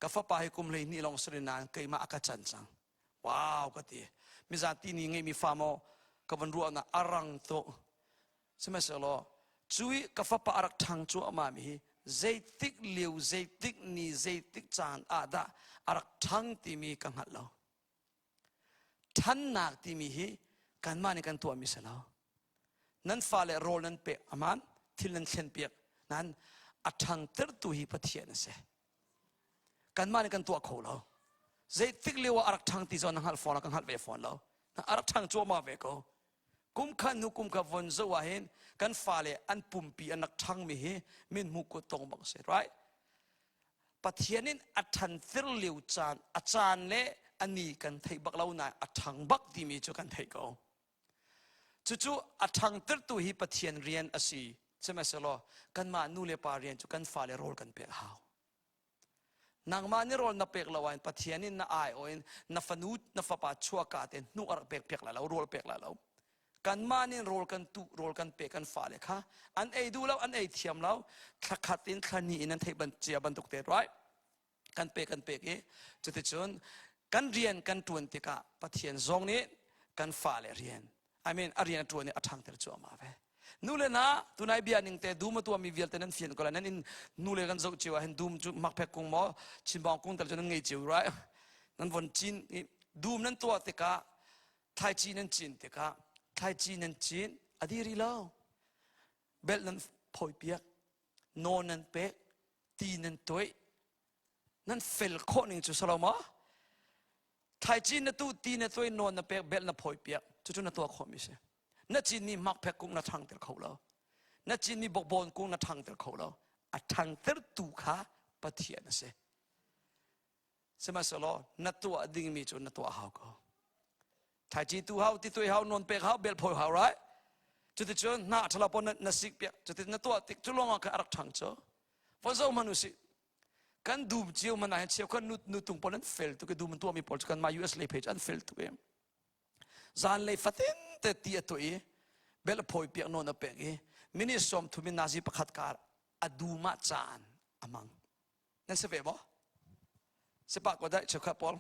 Ka fapa hi kum 12 lawng si nain keimah a ka can cang. Wow ka ti. Mizati ni ngeimi fa maw ka van ruahnak a rang tuk. Sihmanhsehlaw cui ka fapa a rak ṭhang cuahmah mi hi zeitik lio zeitik ni zeitik caan ah dah a rak ṭhang timi ka hngalh lo. Ṭhannak timi hi kanmah nih kan tuahmi si lo. Nan fale rawl nan pek aman thil nan thlen piak nan a ṭhangtertu hi Pathian a si. Kanmah nih kan tuah kho lo. Zeitik lio ah a rak ṭhang ti zong na hngalh fawn lo, ka hngalh ve fawn lo. A rak ṭhang cuahmah ve ko. Kum khat hnu kum khat von zoh ah hin kan fale an pumpi an rak ṭhangmi hi min hmu kut tong bak si, right? Pathian in a ṭhantir lio caan, a caan le a ni kan theih bak lo nain a ṭhang bak timi cu kan theih ko. Cucu a ṭhangtertu hi Pathian rian a si. Sihmanhsehlaw kanmah nu le pa rian cu kan fale rawl kan pek a hau. Nangmah nih rawl na pek lo ahhin Pathian in na aiawh in na fanu na fapa chuahka te hnu a rak pek piak lai lo, rawl pek lai lo. Kanmah nih rawl kan tuh, rawl kan pek kan fale kha an ei duh lo, an ei thiam lo. Thla khat in thla hnih in an theih ban cia bantuk te right? Kan pek kan pek i cuticun kan rian kan ṭuan tikah Pathian zong nih kan fale rian I mean a rian a ṭuan i a ṭhangter cuahmah ve. Nu le na tunai bia ning te dum a tuahmi vialte nan fian ko lai nan in nu le kan zoh cio ah hin dum cu makphek kung maw chimbawng kung tal cu nan ngei cio right nan von cin i dum nan tuah tikah thlaici nan cin tikah thlaici nan cin a di rih lo belh nan phawi piak naw nan pek ti nan tuih nan fel khawh ning cu salo maw thlaici na tu ti na tuai nawn na pek belh na phawi piak cucu na tuah khawh mi si na cinmi makphek kung na ṭhangter kho lo na cinmi bokbawn kung na ṭhangter kho lo a ṭhangtertu kha Pathian a si sihmanhsehlaw na tuah dingmi cu na tuah hau ko thlaici tu hau ti tuai hau nawn pek hau bel phawi hau right cuticun hna ṭhalo pon na sik piak cuti na tuah tik cu lawngah khan a rak ṭhang cu von zoh hmanh usih kan dum cio man ah hin cheukhat nu nu tung pawl an fel tuk i dum an tuahmi pawl cu kan mah US lei phei cu an fel tuk i zanlei fatin te ti a tuah i bel a phawi piak nawn a pek i minute 30 in nazi pakhat kar a dum ah caan a mang nan si ve maw sipa ko dai cheukhat pawl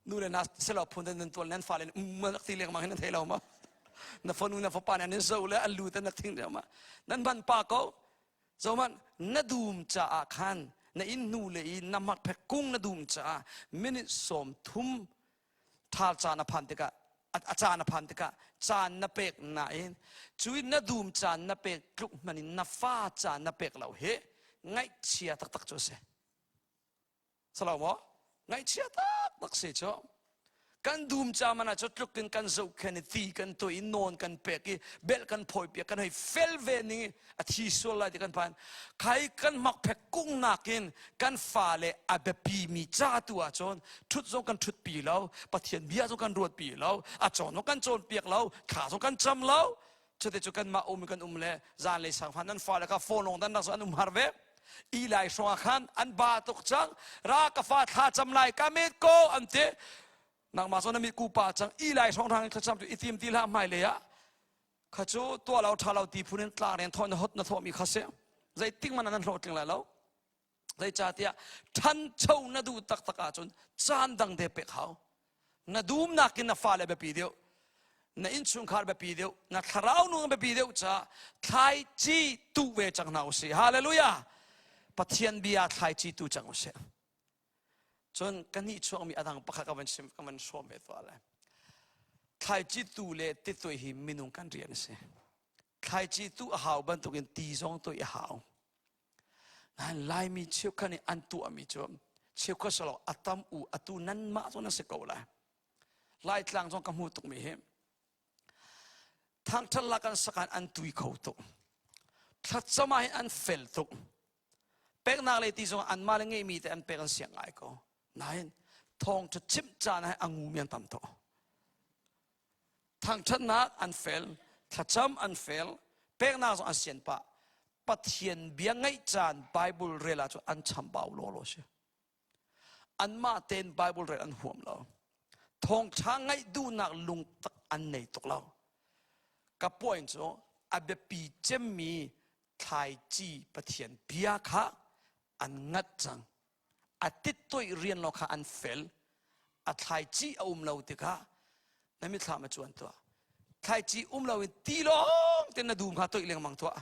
nu le na selo phun nan tual nan fale um rak ti leng mang hin nan thei lo ma na fanu na fapa nan in zo le an lu te na thing deuh ma nan ban pa ko zoman na dum caah khan na inn hnu le i na makphek kung na dum caah minute 30 thal caan a phan tikah a caan a phan tikah caan na pek nain cui na dum caan na pek tluk hman in na fa caan na pek lo hi ngaihchia taktak cu a si salo maw ngaihchia taktak si cu kan dum ca man ah cu tluk in kan zohkhen i ti kan tuah i nawn kan pek i belh kan phawi piak kan hei fel ve ning i a thi sual lai ti kan phan khai kan makphek kung nakin kan fale a biapi mi ca tu ahcun ṭhut zong kan ṭhut pi lo pathian bia zong kan ruat pi lo a cawn zong kan cawn piak lo thla zong kan cam lo cuti cu kanmah um kan um le zanlei sang fan nan fale kha phone long dan nak an um har ve i lai hrawng ah khan an ba tuk cang ra ka fa thla cam lai ka met ko an ti nangmah zong na mit ku pa cang i lai hrawng rang thlacam tu i tim ti hlah hmai lei ah kha cu tuah lo ṭha lo ti phun in tlang rian thawh na hot na thawhmi kha si zeitik man nan hlawhtling lai lo zeicahtiah ṭhancho na duh taktak ahcun caan dang te pek hau na dum nakin na fale biapi deuh na innchungkhar biapi deuh na thlarau nung biapi deuh caah thlaici tuh ve cang hna usih hallelujah pathian bia thlaici tu cang usih Cun ka nih chuakmi a dang pakhat ka van sim ka van hrawm ve tuah lai. Thlaici tu le titui hi minung kan rian a si. Thlaici tu a hau bantukin ti zong tuih a hau. Nain Laimi cheukhat nih an tuahmi cu cheukhat salo a tam u atu nanmah zong nan si ko lai. Laitlang zong ka hmu tukmi hi thangthat lak an sakan an tui kho tuk. Thlacam ah hin an fel tuk. Peknak lei ti zong anmah le ngeihmi te an pek an siang ngai ko. Nain thawngṭha chimh caan ah a ngumi an tam tuk. Thangṭhatnak an fel, thlacam an fel, peknak zong an sian pah. Pathian bia ngaih caan Bible rel ahcun an chambau lawlaw si. Anmah tein Bible rel an huam lo. Thawngṭha ngaih duhnak lungtak an nei tuk lo. Ka point cu a biapi cemmi thlaici Pathian bia kha an ngat cang. A tittoih rian lo kha an fel. A thlaici a um lo tikah na mithlam a cuan tuah. Thlaici um lo in ti lawng te na dum kha toih lengmang tuah.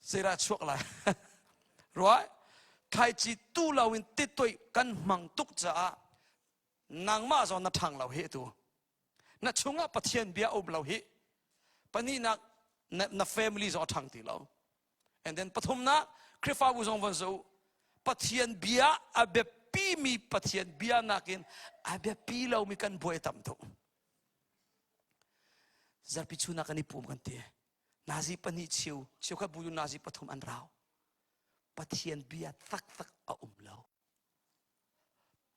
Zeidah chuak lai? Ruah thlaici tu lo in tittoih kan hmang tuk caah nangmah zong na ṭhang lo he tu. Na chungah Pathian bia um lo hi. Pahnihnak na, na family zong a ṭhang ti lo. And then pathumnak Khrihfabu zong von zoh Pathian bia a biapi mi Pathian bia nakin a biapi lomi kan buai tam tuk. Zarpi chun ah kan i pum kan ti. Nazi pahnih cheu, cheukhat bu nazi pathum an rau. Pathian bia taktak a um lo.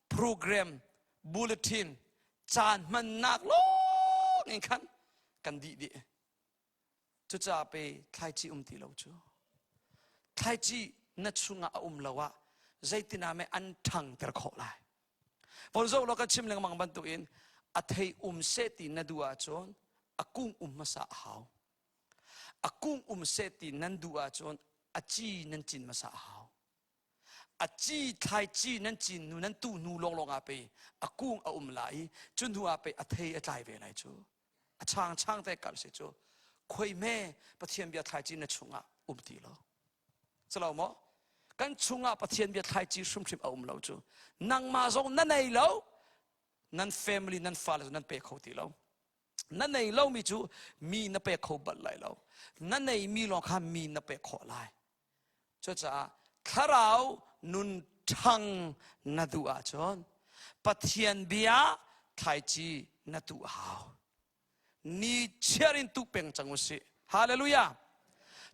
Program, bulletin, caan hmannak lawng in khan kan dih dih. Cucaah pe thlaici um ti lo cu. Thlaici na chungah a um lo ah zeitin ah meh an ṭhangter khawh lai. Von zoh law kan chim lengmang bantukin a thei um seh ti na duh ahcun a kung um hmasa a hau. A kung um seh ti nan duh ahcun a ci nan cin hmasa a hau. A ci thlaici nan cin hnu nan tu hnu lawnglawng ah pei a kung a um lai i cu hnu ah pei a thei a tlai ve lai cu. A chang chang te kal si cu. Khoi hme Pathian bia thlaici na chungah um ti lo. Calo maw? Kan chungah Pathian bia thlaici hrimhrim a um lo cu. Nangmah zong na nei lo, nan family nan fale nan pe kho ti lo. Na nei lomi cu mi na pe kho bal lai lo. Na neimi lawng kha mi na pek khawh lai. Cucaah thlarau nun ṭhang na duh ahcun Pathian bia thlaici na tuh hau. Ni chiar in tuh peng cang u sih. Hallelujah!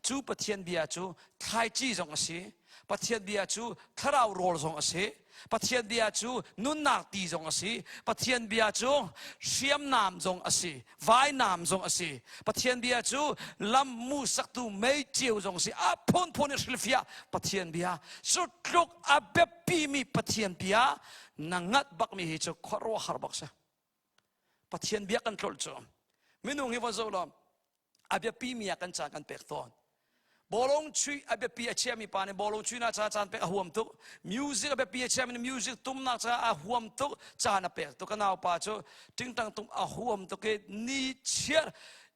Cu Pathian bia cu thlaici zong a si. Pathian bia cu thlarau rawl zong a si. Pathian bia cu nunnak ti zong a si. Pathian bia cu hriamnam zong a si. Vainam zong a si. Pathian bia cu lam muhsaktu mei ceu zong a si. A phunphun in hrilhfiah Pathian bia. Cu tluk a biapimi Pathian bia na ngat bakmi hi cu khuaruahhar bak si. Pathian bia kan tlolh cu minung hi va zoh law a biapimi ah kan caan kan pek tawn. Bawlung chuih a biapi a chiami pa nih bawlung chuihnak caah caan pek a huam tuk. Music a biapi a chiami nih music tumnak caah a huam tuk, caan a pek tuk. Ka naupa cu tingtang tum a huam tuk i ni chiar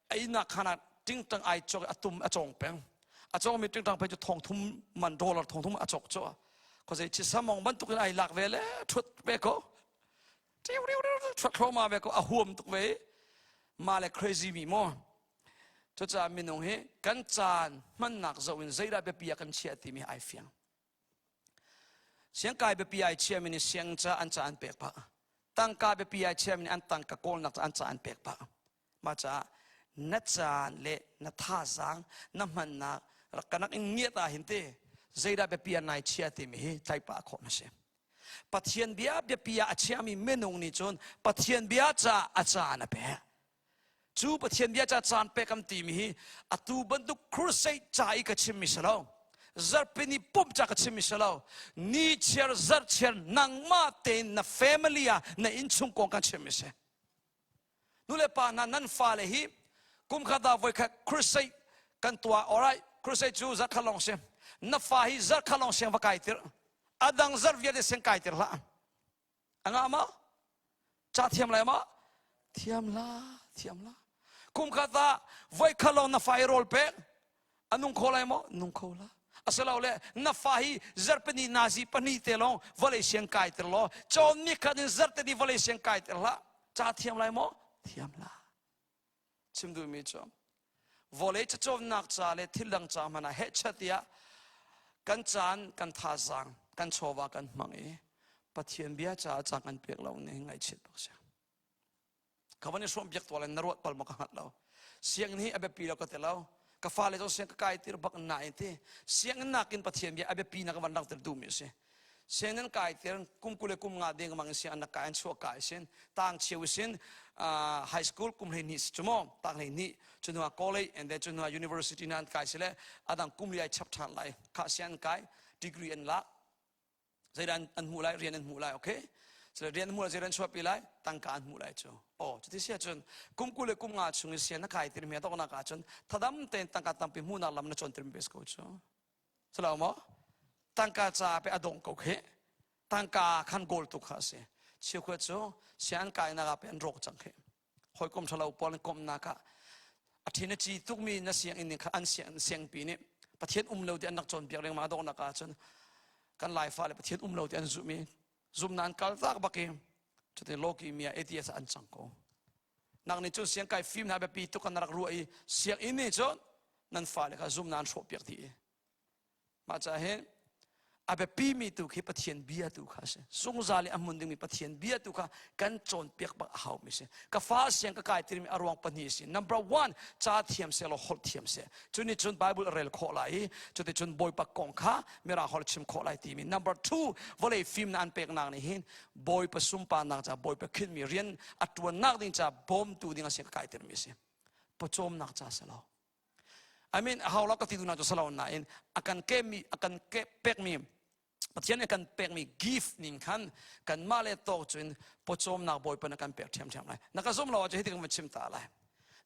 einak khan ah tingtang ai cawk i a tum a cawng peng. A cawngmi tingtang phei cu thong thum man dollar thong thum a cawk cu. Khuazei chisamong bantukin ai lak ve le ṭhut ve ko. Ṭhut thluahmah ve ko a huam tuk ve. Mah le crazy mi maw. Cucaah minung hi kan caan hmannak zoh in zeidah biapi ah kan chiah timi ai fiang. Siangkai biapi ai chiami nih siang ca an ca an pek pah. Tangka biapi ai chiami nih an tangka kawlnak ca an ca an pek pah. Mah caah na caan le na thazaang na hmannak rak kanak in ngiat ah hin te zeidah biapi ah nai chia timi hi tlaipa khawh na si. Pathian bia biapi ah a chiami minung nih cun Pathian bia ca a caan a pek. Cu Pathian bia ca caan pek kan timi hi atu bantuk crusade ca i ka chimmi si lo. Zarhpini pumh ca ka chimmi si lo. Ni chiar zarh chiar nangmah tein na family ah na innchung kong kan chimmi si. Nu le pa hna nan fale hi kum khat ah voikhat crusade kan tuah alright crusade cu zarh khat lawng si. Na fa hi zarh khat lawng siang va kai tir. A dang zarh vialte siang kai tir hlah. A ngah ma? Ca thiam lai ma? Thiam la, thiam la. Kum khat ah voi khat lawng na fa i rawl pek. A nung kho lai maw? Nung kho la. Asilole na fa hi zarhpini nazi pahnih te lawng vawlei siang kai ter law cawn ni khat in zarhte ni vawlei siang kai ter hlah. Ca thiam lai maw? Thiam la. Chim duhmi cu vawlei cacawnnak ca le thil dang ca hmanh ah hehchat tiah kan caan kan thazaang kan chawva kan hmang i Pathian bia caah caan kan pek lo nih ngaihchiat bak si. Ka van i hrawm biak tuah le na ruat bal maw ka hngalh lo. Sianginn hi a biapi lo ka ti lo. Ka fale zong siang ka kai tir bak nain ti sianginn nakin Pathian bia a biapi na ka van langhter duhmi a si. Sianginn kai tir kum 20 le kum nga deng mang in siang an kai an chuah kai sin tang cheu sin high school kum 12 si chu mo tang 12 cu hnu ah college and then cu hnu ah university na an kai si le adang kum li ai chap than lai kha siang an kai degree an lak zeidah an hmuh lai rian an hmuh lai okay so rian hmuh lai zeidah an chuahpi lai tangka an hmuh lai cu oh cuti si ahcun kum 20 le kum nga chung i sian na kai tir mi adoknak ahcun thadam tein tangka tampi hmuhnak lam na cawn tir mi ko cu Silo maw? Tangka ca pe a dong ko khi. Tangka khan goal tu kha a si. Chiukhat cu sian kainak ah pe an rawk cang khi. Hawikom ṭhalo pawl an komnak ah a ṭhin a ci tukmi na sianginn ning kha an siang siangpi nih Pathian um lo ti an rak cawnpiak lengmang a donghnak ahcun kan Laifa le Pathian um lo ti an zumh i zumhnak an kal tak bak i cutin lawki mi ah atheist an cang ko. Nang nih cun siangkai fim hna biapi tuk kan rak ruah i sianginn nih cun nan fale kha zumnak an hrawhpiak dih i mah caah hin a biapimi tu khi Pathian bia tu kha a si. Zungzal i a hmun dingmi Pathian bia tu kha kan cawnpiak bak a haumi si. Ka fa siang ka kai tirmi a ruang pahnih a si. Number one, ca thiam seh law holh thiam seh. Cu nih cun Bible a rel khawh lai i cuticun Bawipa kong kha mirang holh chim khawh lai timi. Number two, vawlei fimnak an peknak nih hin Bawipa sunparnak ca Bawipa khinmi rian a ṭuannak ding ca bawmtu ding a si ka kai tirmi a si. Pawcawmnak ca si lo. I mean, hau lo ka ti duhnak cu si lo nain a kan kemi a kan pekmi Pathian nih a kan pekmi gift ning khan kanmah le tawk cun pawcawmnak Bawipa na kan pek ṭhiamṭhiam lai. Na ka zum lo ahcun hiti kan van chim ta lai.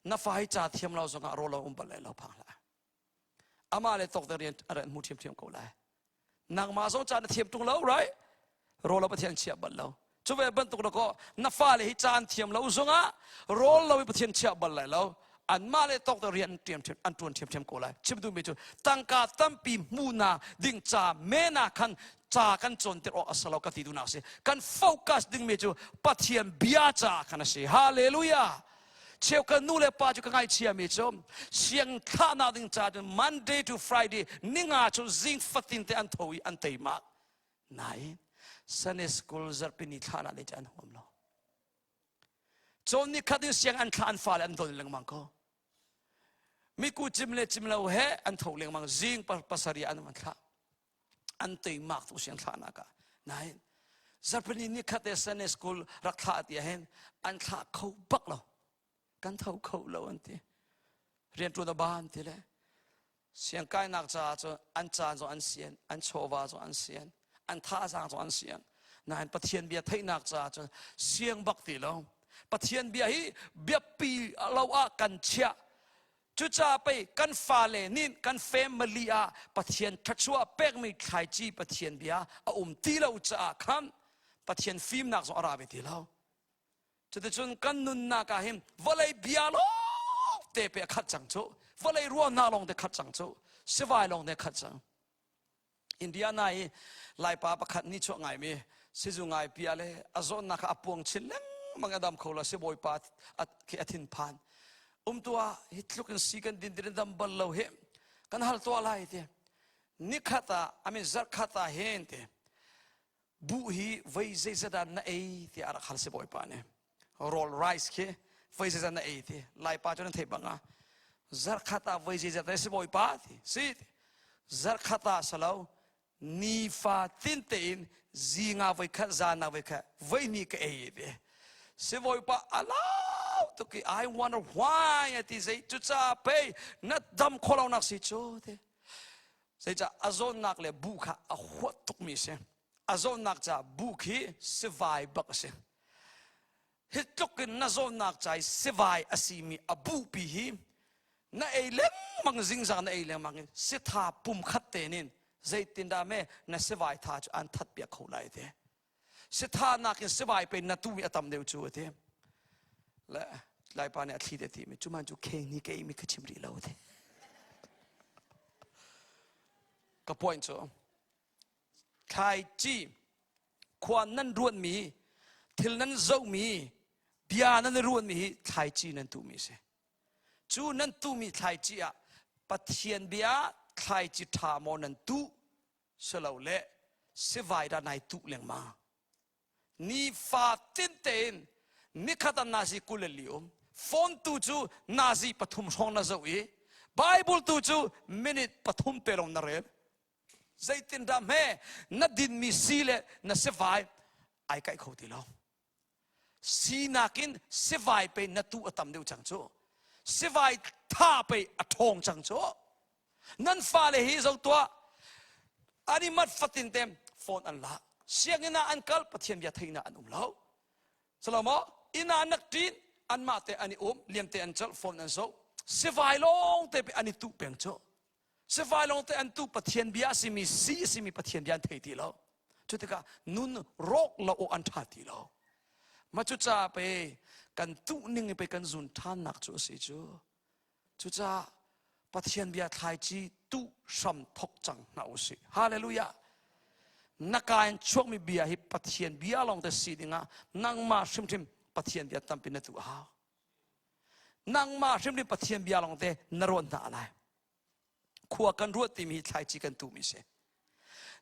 Na fa hi ca thiam lo zongah rawl lo um bal lai lo phang hlah. Amah le tawk te rian a ran hmu ṭhiamṭhiam ko lai. Nangmah zong ca na thiam ṭung lo, right? Rawl lo Pathian chiah bal lo. Cu ve bantuk na ko na fale hi ca an thiam lo zongah rawl lo i Pathian chiah bal lai lo. Anmah le tawk te rian an ṭuan ṭhiamṭhiam ko lai. Chim duhmi cu tangka tampi hmuhnak ding ca men ah khan ca kan cawnter awk a si lo ka ti duhnak a si. Kan focus dingmi cu Pathian bia caah khan a si. Hallelujah! Cheukhat nu le pa cu ka ngaihchiami cu siang thlahnak ding ca cun Monday to Friday ninga cu zing fatin te an tho i an teimak. Nain Sunday school zarhpini thlahnak ding cu an huam lo. Cawn ni khat in siang an thlah an fale an don lengmang ko. Miku cim le cim lo he an tho lengmang zing pasarih an van thlah. An teimak tuk siang thlahnak ah. Nain zarhpini ni khat te Sunday school rak thlah ti ahhin an thlah kho bak lo. Kan tho kho lo an ti. Rianṭuan a ban ti le siangkainak caah cun an caan zong an sian, an chawva zong an sian, an thazaang zong an siang. Nain Pathian bia theihnak caah cun siang bak ti lo. Pathian bia hi biapi lo ah kan chiah. Cucaah pei kan fale nih kan family ah Pathian thluachuah pekmi thlaici Pathian bia a um ti lo caah khan Pathian fimnak zong a ra ve ti lo. Cuticun kan nunnak ah hin vawlei bia lawng te pe a khat cang cu. Vawlei ruahnak lawng te khat cang cu. Sivai lawng te khat cang. Indiana i Laipa pakhat nih chuah ngaimi sizu ngai pia le a zawnnak kha a puang chin lengmang a dam kho lo sibawipa khi a thinphan. Um tuah hi tluk in si kan din din dam bal lo hi kan hal tuah lai ti. Nikhat ah I mean zarkhat ah hin ti buh hi voi zeizat ah na ei tiah a rak hal sibawipa nih. Rawl rice khi voi zeizat na ei ti Laipa cu nan theih bang ah zarkhat ah voi zeizat na sibawipa ti si zarkhat ah salo nifa tin tein zinga voi khat zana voi khat voi ni ka ei ti sibawipa alau tuk i I wonder why ati zei cucaah pei na dam kholo nak si cu ti zeicah a zawnnak le buh kha a huat tukmi si a zawnnak caah buh khi sivai bak a si hi tluk in na zawnnak ca i sivai a simi a buhpi hi na ei lengmang zingzang na ei lengmang in sitha pum khat te nin zeitindah me na sivai tha cu an that piak kho lai te sitha nakin sivai pe na tu mi a tam deuh cu ati le laipa nih a thli te ti mi cu man cu kheng ni ke mi ka chim rih lo ti ka point cu thlaici khua nan ruanmi thil nan zohmi bia nan i ruanmi hi thlaici nan tuhmi a si cu nan tuhmi thlaici ah Pathian bia thlaici ṭha maw nan tuh silole sivai dah nai tuh lengmang nifa tin tein nikhat ah nazi 24 um phone tu cu nazi pathum hrawng na zoh i Bible tu cu minute pathum te lawng na rel Zeitindah hme na dinmi si le na sivai ai kaih kho ti lo. Sinak in sivai pei na tu a tam deuh cang cu. Sivai tha pei a ṭhawng cang cu. Nan fale hi zo tuah an i mat fatin te phone an lak. Sianginn ah an kal Pathian bia theihnak an um lo. Salo inn ah nak ṭin anmah te an i um liam te an colh phone an zoh. Sivai lawng te pe an i tuh peng cu. Sifai lawng te an tu Pathian bia a simi si a simi Pathian bia an thei ti lo. Cu tikah nun rawk lo awk an ṭha ti lo. Ma cucaah pe kan tuh ning pe kan zun ṭhannak cu a si cu. Cucaah Pathian bia thlaici tuh hram thok cang hna u sih. Hallelujah. Na ka in chuakmi bia hi Pathian bia lawng te si dingah nangmah hrimhrim Pathian bia tampi na tuh a hau. Nangmah hrimhrim Pathian bia lawngte na ruat hna lai. Khua kan ruat timi hi thlaici kan tuhmi si.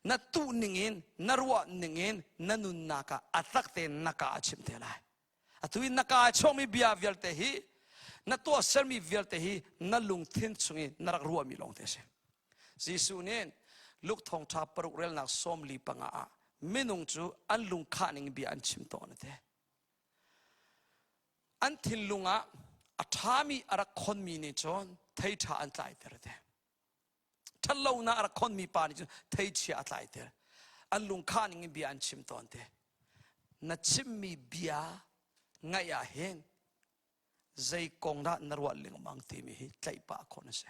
Na tuh ningin, na ruah ningin na nunnak ah a tak tein na ka a chim te lai. Atu in na ka a chuakmi bia vialte hi na tuahsermi vialte hi na lungthin chungin na rak ruahmi lawngte a si. Jesuh nih Luke thawngṭha paruk relnak 45 ah minung cu an lungkhah ning bia an chim tawn a ti. An thinlung ah a ṭhami a rak khonmi nih cun thei ṭha an tlaiter a ti. Ṭhatlonak a rak khonmi pa nih cun theichia a tlaiter. An lungkhah ning in bia an chim tawn te. Na chimmi bia ngaih ah hin zei kong dah na ruah lengmang timi hi tlaih pah khawh na si.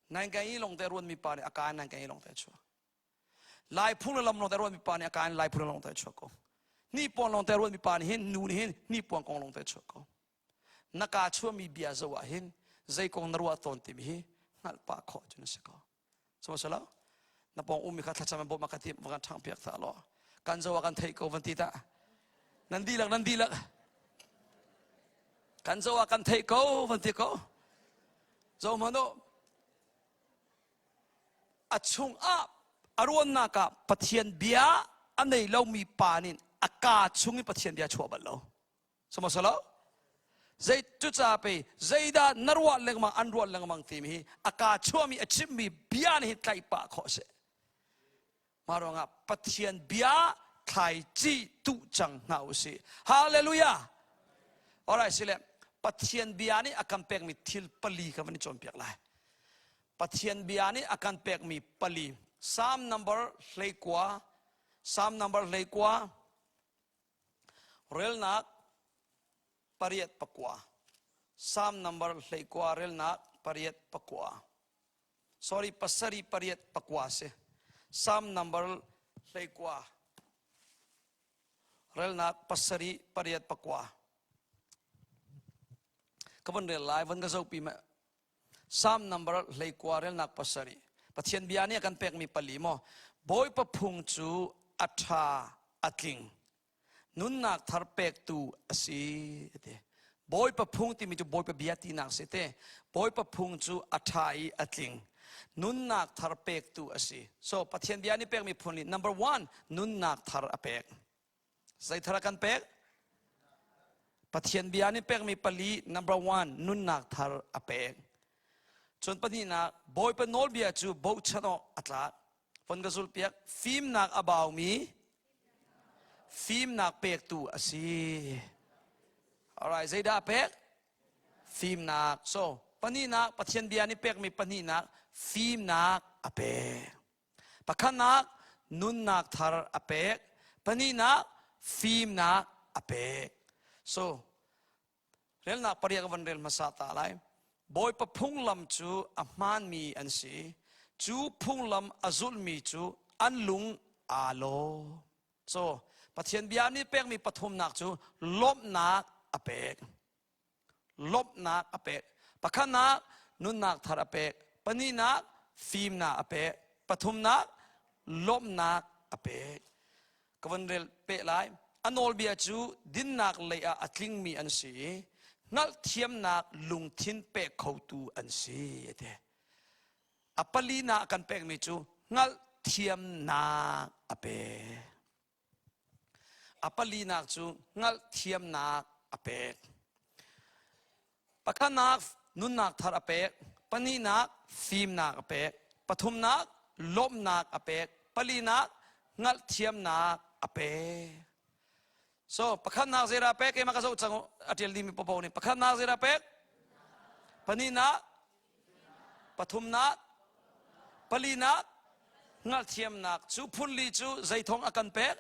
Nan kan i lawng te ruanmi pa nih a kaa nan kan i lawng te chuah. Lai phung le lam lawng te ruanmi pa nih a kaa in lai phung le lawng te chuah ko. Hnipuan lawng te ruanmi pa nih hin nu nih hin hnipuan kong lawng te chuah ko. Na kaa chuahmi bia zoh ah hin zei kong na ruah tawn timi hi hngalh pah khawh cu na si ko. Sihmanhsehlaw silo na pawng ummi kha thlacam in bawmh a ka timh va kan ṭhangh piak ta law kan zo ah kan theih ko van ti ta nan dihlak nan dihlak kan zo ah kan theih ko van ti ko zo hmanh u a chungah a ruannak ah Pathian bia a nei lomi pa nih a kaa chung in Pathian bia chuah bal lo Sihmanhsehlaw zei cucaah pei zeidah na ruah lengmang an ruah lengmang timi hi a kaa chuahmi a chimmi bia nih hin tlaih pah khawh a si. Mah ruangah Pathian bia thlaici tuh cang hna u sih. Hallelujah! Alright, sile Pathian bia nih a kan pekmi thil pali ka van i cawnpiak lai. Pathian bia nih a kan pekmi pali. Psalm number 19, Psalm number 19, Relnak pariat pakua. Psalm number 19 relnak pariat pakua. Sorry, pasari pariat pakua si. Psalm number 19 relnak pasari pariat pakua. Ka van rel lai, van ka zohpi ma. Psalm number 19 relnak pasarih. Pathian bia nih a kan pekmi pali maw? Bawipa phung cu a ṭha a tling. Nunnak thar pektu a si. Ti. Bawipa phung timi cu Bawipa bia tinak si te. Bawipa phung cu a ṭha i a tling. Nunnak thar pektu a si. So Pathian bia nih pekmi phun nih number one nunnak thar a pek. Zeithar a kan pek? Pathian bia nih pekmi pali number one nunnak thar a pek. Cun pahnihnak Bawipa nawlbia cu bochan awk a tlak. Von ka zulpiak fimnak a baumi fimnak pektu a si. Alright, zeidah a pek? Fimnak. So, pahnihnak Pathian bia nih pekmi pahnihnak fimnak a pek. Pakhatnak nunnak thar a pek. Pahnihnak fimnak a pek. So, relnak pariat ka van rel hmasa ta lai. Bawipa phunglam cu a hmaanmi an si. Cu phunglam a zulhmi cu an lung aa lawm. So, Pathian bia nih pekmi pathumnak cu lawmhnak a pek. lawmhnak a pek. Pakhatnak nunnak thar a pek. Pahnihnak fimnak a pek. Pathumnak lawmhnak a pek. Ka van rel peh lai. A nawlbia cu dinnak lei ah a tlingmi an si i hngalhthiamnak lungthin pek khotu an si. A ti. A palinak kan pekmi cu hngalhthiamnak a pek. A palinak cu hngalhthiamnak a pek. Pakhatnak nunnak thar a pek. Pahnihnak fimnak a pek. Pathumnak lawmhnak a pek. Palinak hngalhthiamnak a pek. So pakhatnak zeidah a pek? Keimah ka zoh cang a ṭial dingmi popo nih pakhatnak zeidah a pek? Pahnihnak Pathumnak, palinak, hngalhthiamnak cu phunli cu zei thawng a kan pek?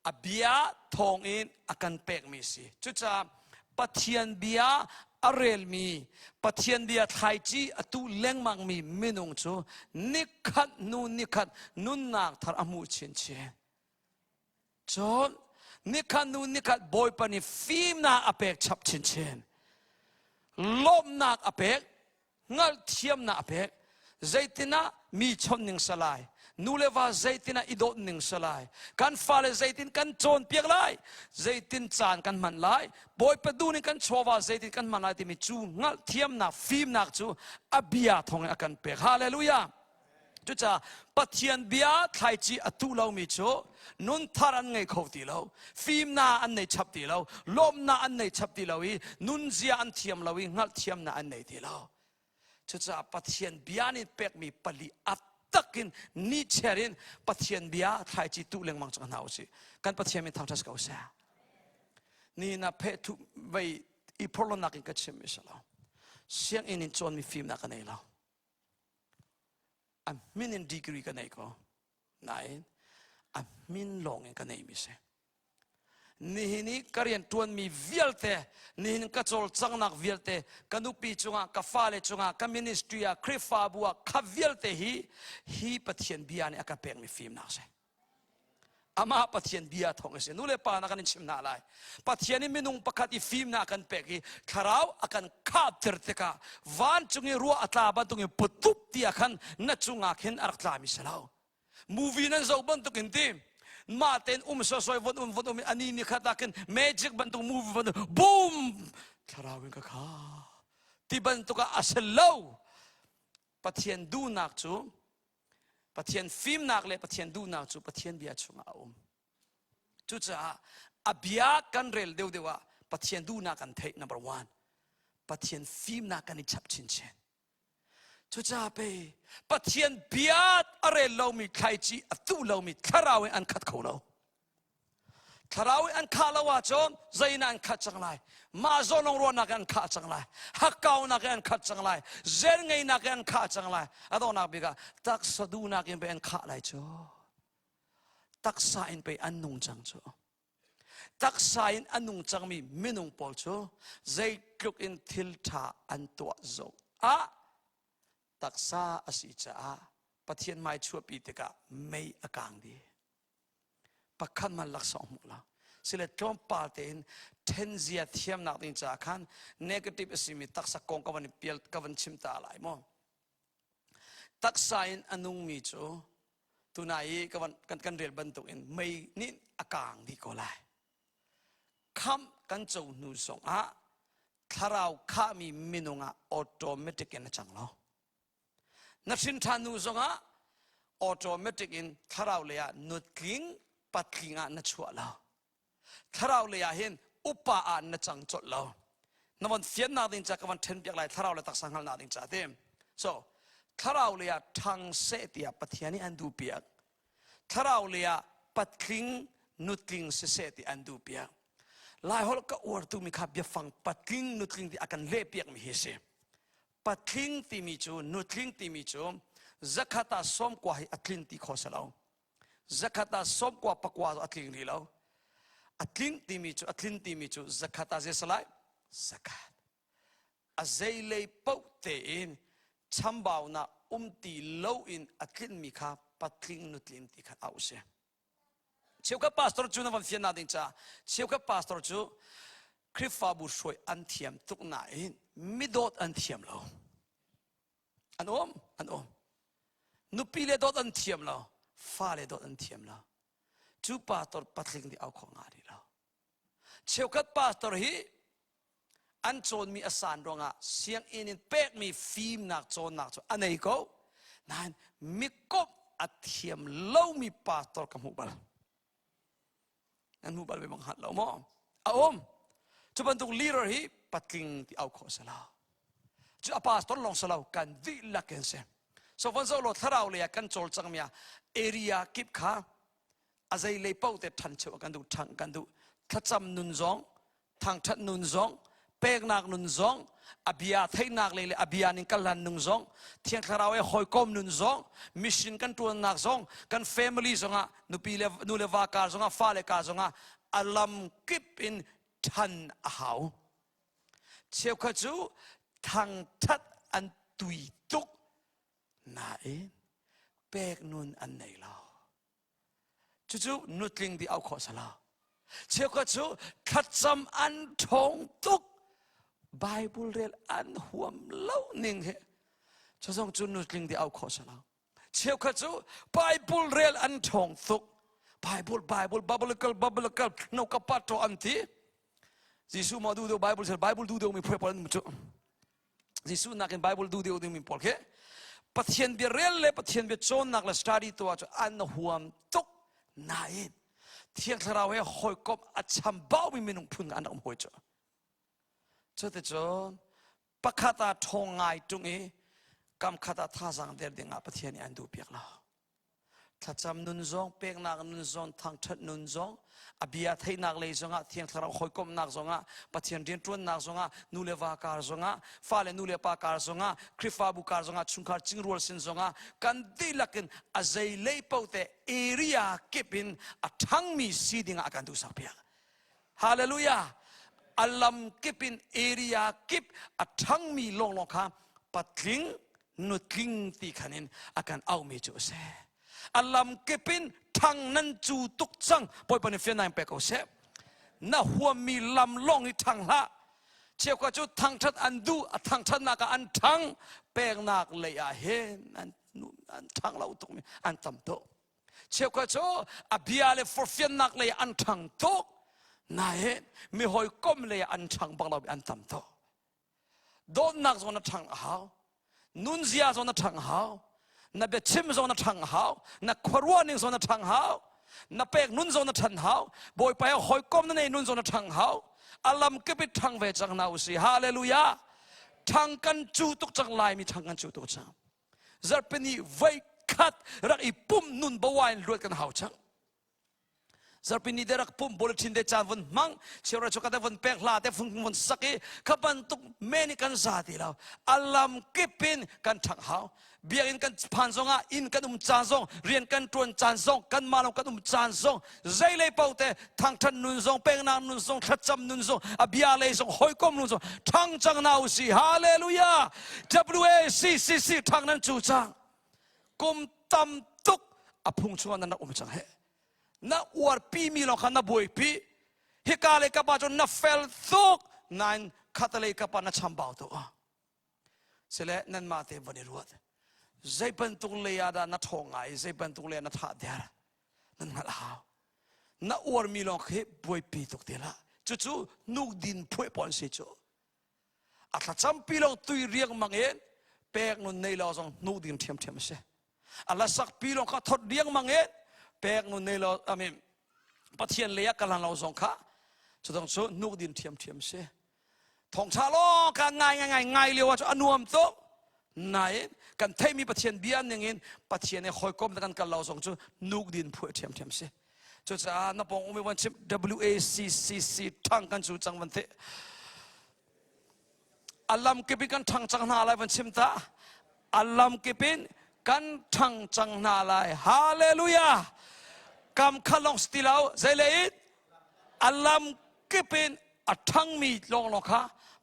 A bia thawngin a kan pekmi si. Cucaah Pathian bia a relmi, Pathian bia thlaici a tuh lengmangmi minung cu nikhat hnu nikhat nunnak thar a hmuh chinchin. Cun nikhat hnu nikhat Bawipa nih fimnak a pek chap chinchin. Lawmhnak a pek, hngalhthiamnak a pek. Zeitin ah mi chawnh ning salai, nu le va zeitin ah i dawt ning salai, kan fale zeitin kan cawnpiak lai, zeitin caan kan hman lai, Bawipa duh ning kan chawva zeitin kan hman lai timi cu hngalhthiamnak, fimnak cu a bia thawngin a kan pek. Hallelujah! Cucaah Pathian bia thlaici a tuh lomi cu nun thar an ngei kho ti lo, fimnak an nei chap ti lo, lawmhnak an nei chap ti lo i nunzia an thiam lo i hngalhthiamnak an nei ti lo. Cucaah Pathian bia nih pekmi pali a takin ni cher in Pathian bia thlaici tuh lengmang cang hna usih. Kan Pathian min thangṭhat ko seh. Ni na phe thu vei i phorlonak in ka chim mi si lo. Sianginn in cawnmi fimnak ka nei lo. A min in degree ka nei ko. Nain a min lawng in ka neimi si. Nihin i ka rian ṭuanmi vialte, nihin ka cawlcanghnak vialte, ka nupi cungah, ka fale cungah, ka ministry ah, Khrihfabu ah, kha vialte hi hi Pathian bia nih a ka pekmi fimnak si. Amah Pathian bia thawng a si. Nu le pa na kan in chim hna lai. Pathian i minung pakhat i fimnak kan pek i thlarau a kan khapter tikah vancung i ruah a tla bantukin putup ti ah khan na cungah khin a rak tlami si lo. Movie nan zoh bantuk in ti mah tein um sosoi von um von um ani ni khat ah khin magic bantuk movie bantuk boom thlarau in ka kha ti bantuk ah a si lo. Pathian duhnak cu Pathian fimnak le Pathian duhnak cu Pathian bia chungah a um. Cucaah a bia kan rel deuhdeuh ah Pathian duhnak kan theih number one. Pathian fimnak kan i chap chinchin. Cucaah pei Pathian bia a rel lomi thlaici a tuh lomi thlarau in an khat kho lo. Thlarau in an khah lo ahcun zei in an khat cang lai? Mah zawn lawng ruahnak in an khah cang lai. Hakkaunak in an khat cang lai. Zen ngeinak in an khah cang lai. A donghnak bik ah taksa duhnak in pei an khah lai cu. Taksa in pei an nung cang cu. Taksa in a nung cangmi minung pawl cu zeitluk in thil ṭha an tuah zong ah taksa a si caah Pathian hmai chuahpi tikah mei a kang dih. Pakhat man laksawng hmuh lo. Sile tlawmpal tein ṭhenzia thiamnak ding caah khan negative a simi taksa kong ka van pial ka van chim ta lai maw? Taksa in a nungmi cu tunai i ka van, kan, kan rel bantuk in mei nih a kaang dih ko lai. Khamh kan co hnu zongah thlarau khahmi minung ah automatic in a cang lo. Na hrin ṭhan hnu zongah automatic in thlarau lei ah nutling patling ah na chuah lo. Thlarau lei ah hin upa ah na cang colh lo. Na von fiannak ding ca ka van ṭhen piak lai thlarau le taksa hngalhnak ding ca ti. So thlarau lei ah ṭhang seh tiah Pathian nih an duh piak. Thlarau lei ah patling nutling siseh ti an duh piak. Laiholh ka uar tumi kha biafang patling nutling ti a kan leh piak mi hi si. Patling timi cu nutling timi cu zakhat ah sawmkua hi a tlin ti kho si lo. Zakhat ah sawmkua pakua a tling rih lo. A tling timi cu a tlin timi cu zakhat ah zei salai? Zakhat. A zeilei paoh tein chambaunak um ti loin a tlinmi kha patling nutling ti kha auh si. Cheukhat pastor cu na van fiannak ding caah cheukhat pastor cu Khrihfabu hruai an thiam tuk nain midawt an thiam lo. An um, an um. Nupi le dawt an thiam lo, fale dawt an thiam lo. Cu pastor patling nih au kho nga rih lo. Cheukhat pastor hi an cawnmi a san ruangah sianginn in pekmi fimnak cawnnak cu a nei ko nain mikomh a thiam lomi pastor ka hmuh bal nan hmuh bal ve bang hat lo maw a um cu bantuk leader hi patling ti au khawh si lo cu a pastor lawng si lo kan dihlak in si so von zo lo thlarau lei ah kan cawlcang mi ah area kip kha a zei lei paoh te ṭhancho kan duh ṭhang kan duh thlacam nun zong thangṭhat nun zong peknak nun zong a bia theihnak lei le a bia ning kalhlan nung zong thiang thlarau he hawikom nun zong mission kan ṭuannak zong kan family zongah nupi le nu le va kar zongah fale kar zongah a lam kip in ṭhan a hau cheukhat cu thangṭhat an tui tuk nain pek nun an nei lo Cucu nutling di au khawh sala. Cheukhat cu thlacam an ṭhawng tuk. Bible rel an huam lo ning he. Cu zong cu nutling di au khawh si lo. Cheukhat cu Bible rel an ṭhawng tuk. Bible, Bible, biblical, biblical, no ka pato an ti. Jesuh maw duh deuh Bible sel Bible duh deuh mi phuai pawl an um cu. Jesuh nakin Bible duh deuh ding mi pawl khi Pathian bia rel le Pathian bia cawnnak le study tuah cu an huam tuk nain Thiang Thlarau he hawikomh a chambau mi minung phun an um hawi cu. Cuticun pakhat ah ṭhawng ngai ṭung i kam khat ah thazaang der ding ah Pathian nih an duh piak lo. Thlacam nun zong, peknak nun zong, thangṭhat nun zong, a bia theihnak lei zongah, Thiang Thlarau hawikomhnak zongah, Pathian rianṭuannak zongah, nu le va kar zongah, fale nu le pa kar zongah, Khrihfabu kar zongah, chungkhar cingrual sin zongah, kan dihlak in a zei lei paoh te area kip in a ṭhangmi si dingah a kan duhsak piak. Hallelujah! A lam kip in area kip a ṭhangmi lawnglawng kha patling nutling ti khan in a kan aumi cu a si. A lam kip in ṭhang nan cu tuk cang. Bawipa nih fiannak in pe ko seh. Na huammi lam lawng i ṭhang hlah. Cheukhat cu thangṭhat an duh, a thangṭhatnak ah an ṭhang. Peknak lei ah hin an, an ṭhang lo tukmi an tam tuk. Cheukhat cu a bia le forfiannak lei an ṭhang tuk. Nain mi hawikom lei an ṭhang bak lo an tam tuk. Dawtnak zong na ṭhang a hau. Nunzia zong na ṭhang a hau. Na biachim zong na ṭhang a hau. Na khuaruah ning zong na ṭhang hau. Na pek nun zong na ṭhan hau. Bawipa he hawikom na nei nun zong na ṭhang hau. A lam kip i ṭhang ve cang hna usih. Hallelujah. Ṭhang kan cu tuk cang lai mi ṭhang kan cu tuk cang. Zarhpini voi khat rak i pum nun bawa in luat kan hau cang. Zarhpini de rak pum bulletin de caan vun hmang cheuhra chuka te vun pek hla te fung vun sak i kha bantuk men i kan za ti lo alam kip in kan ṭhang hau biakinn kan phan zongah inn kan um caan zong rian kan ṭuan caan zong kan mah kan um caan zong zeilei paoh te thangṭhat nun zong peknak nun zong thlacam nun zong a bia lei zong hawikom nun zong ṭhang cang na usih hallelujah WACCC ṭhang nan cu cang kum tam tuk a phung chungah nan rak um cang he na uarpi mi lawng kha na buaipi hika lei kapa cun na fel tuk nain khatalei kapa na chambau tuk sile nanmah te van i ruat zei bantuk lei ah dah na ṭhawng ngai zei bantuk lei ah na thah der nan hngalh hau na uarmi lawng khi buaipi tuk te lah cucu nuk din phuai pawn si cu a thlacampi lawng tui riangmang in pek nun nei lo zong hnu ding ṭhiamṭhiam a si a lasak pi lawng kha thot riangmang in pek nun nei lo I mean Pathian lei ah kalan lo zong kha cu cu hnuk din ṭhiamṭhiam si thawngṭha lawng kha ngai ngai ngai ngai lio ah cu a nuam tuk nain kan theihmi Pathian bia ning in Pathian he hawikom kan kal lo zong cu nuk din phuah ṭhiamṭhiam si cucaah na pawng umi van chim WACCC ṭhang kan cu cang van te a lam kip in kan ṭhang cang hna lai van chim ta a lam kip in kan ṭhang cang hna lai hallelujah kam kha lawng si ti lo zeilei in a lam kip in a ṭhangmi lawnglawng kha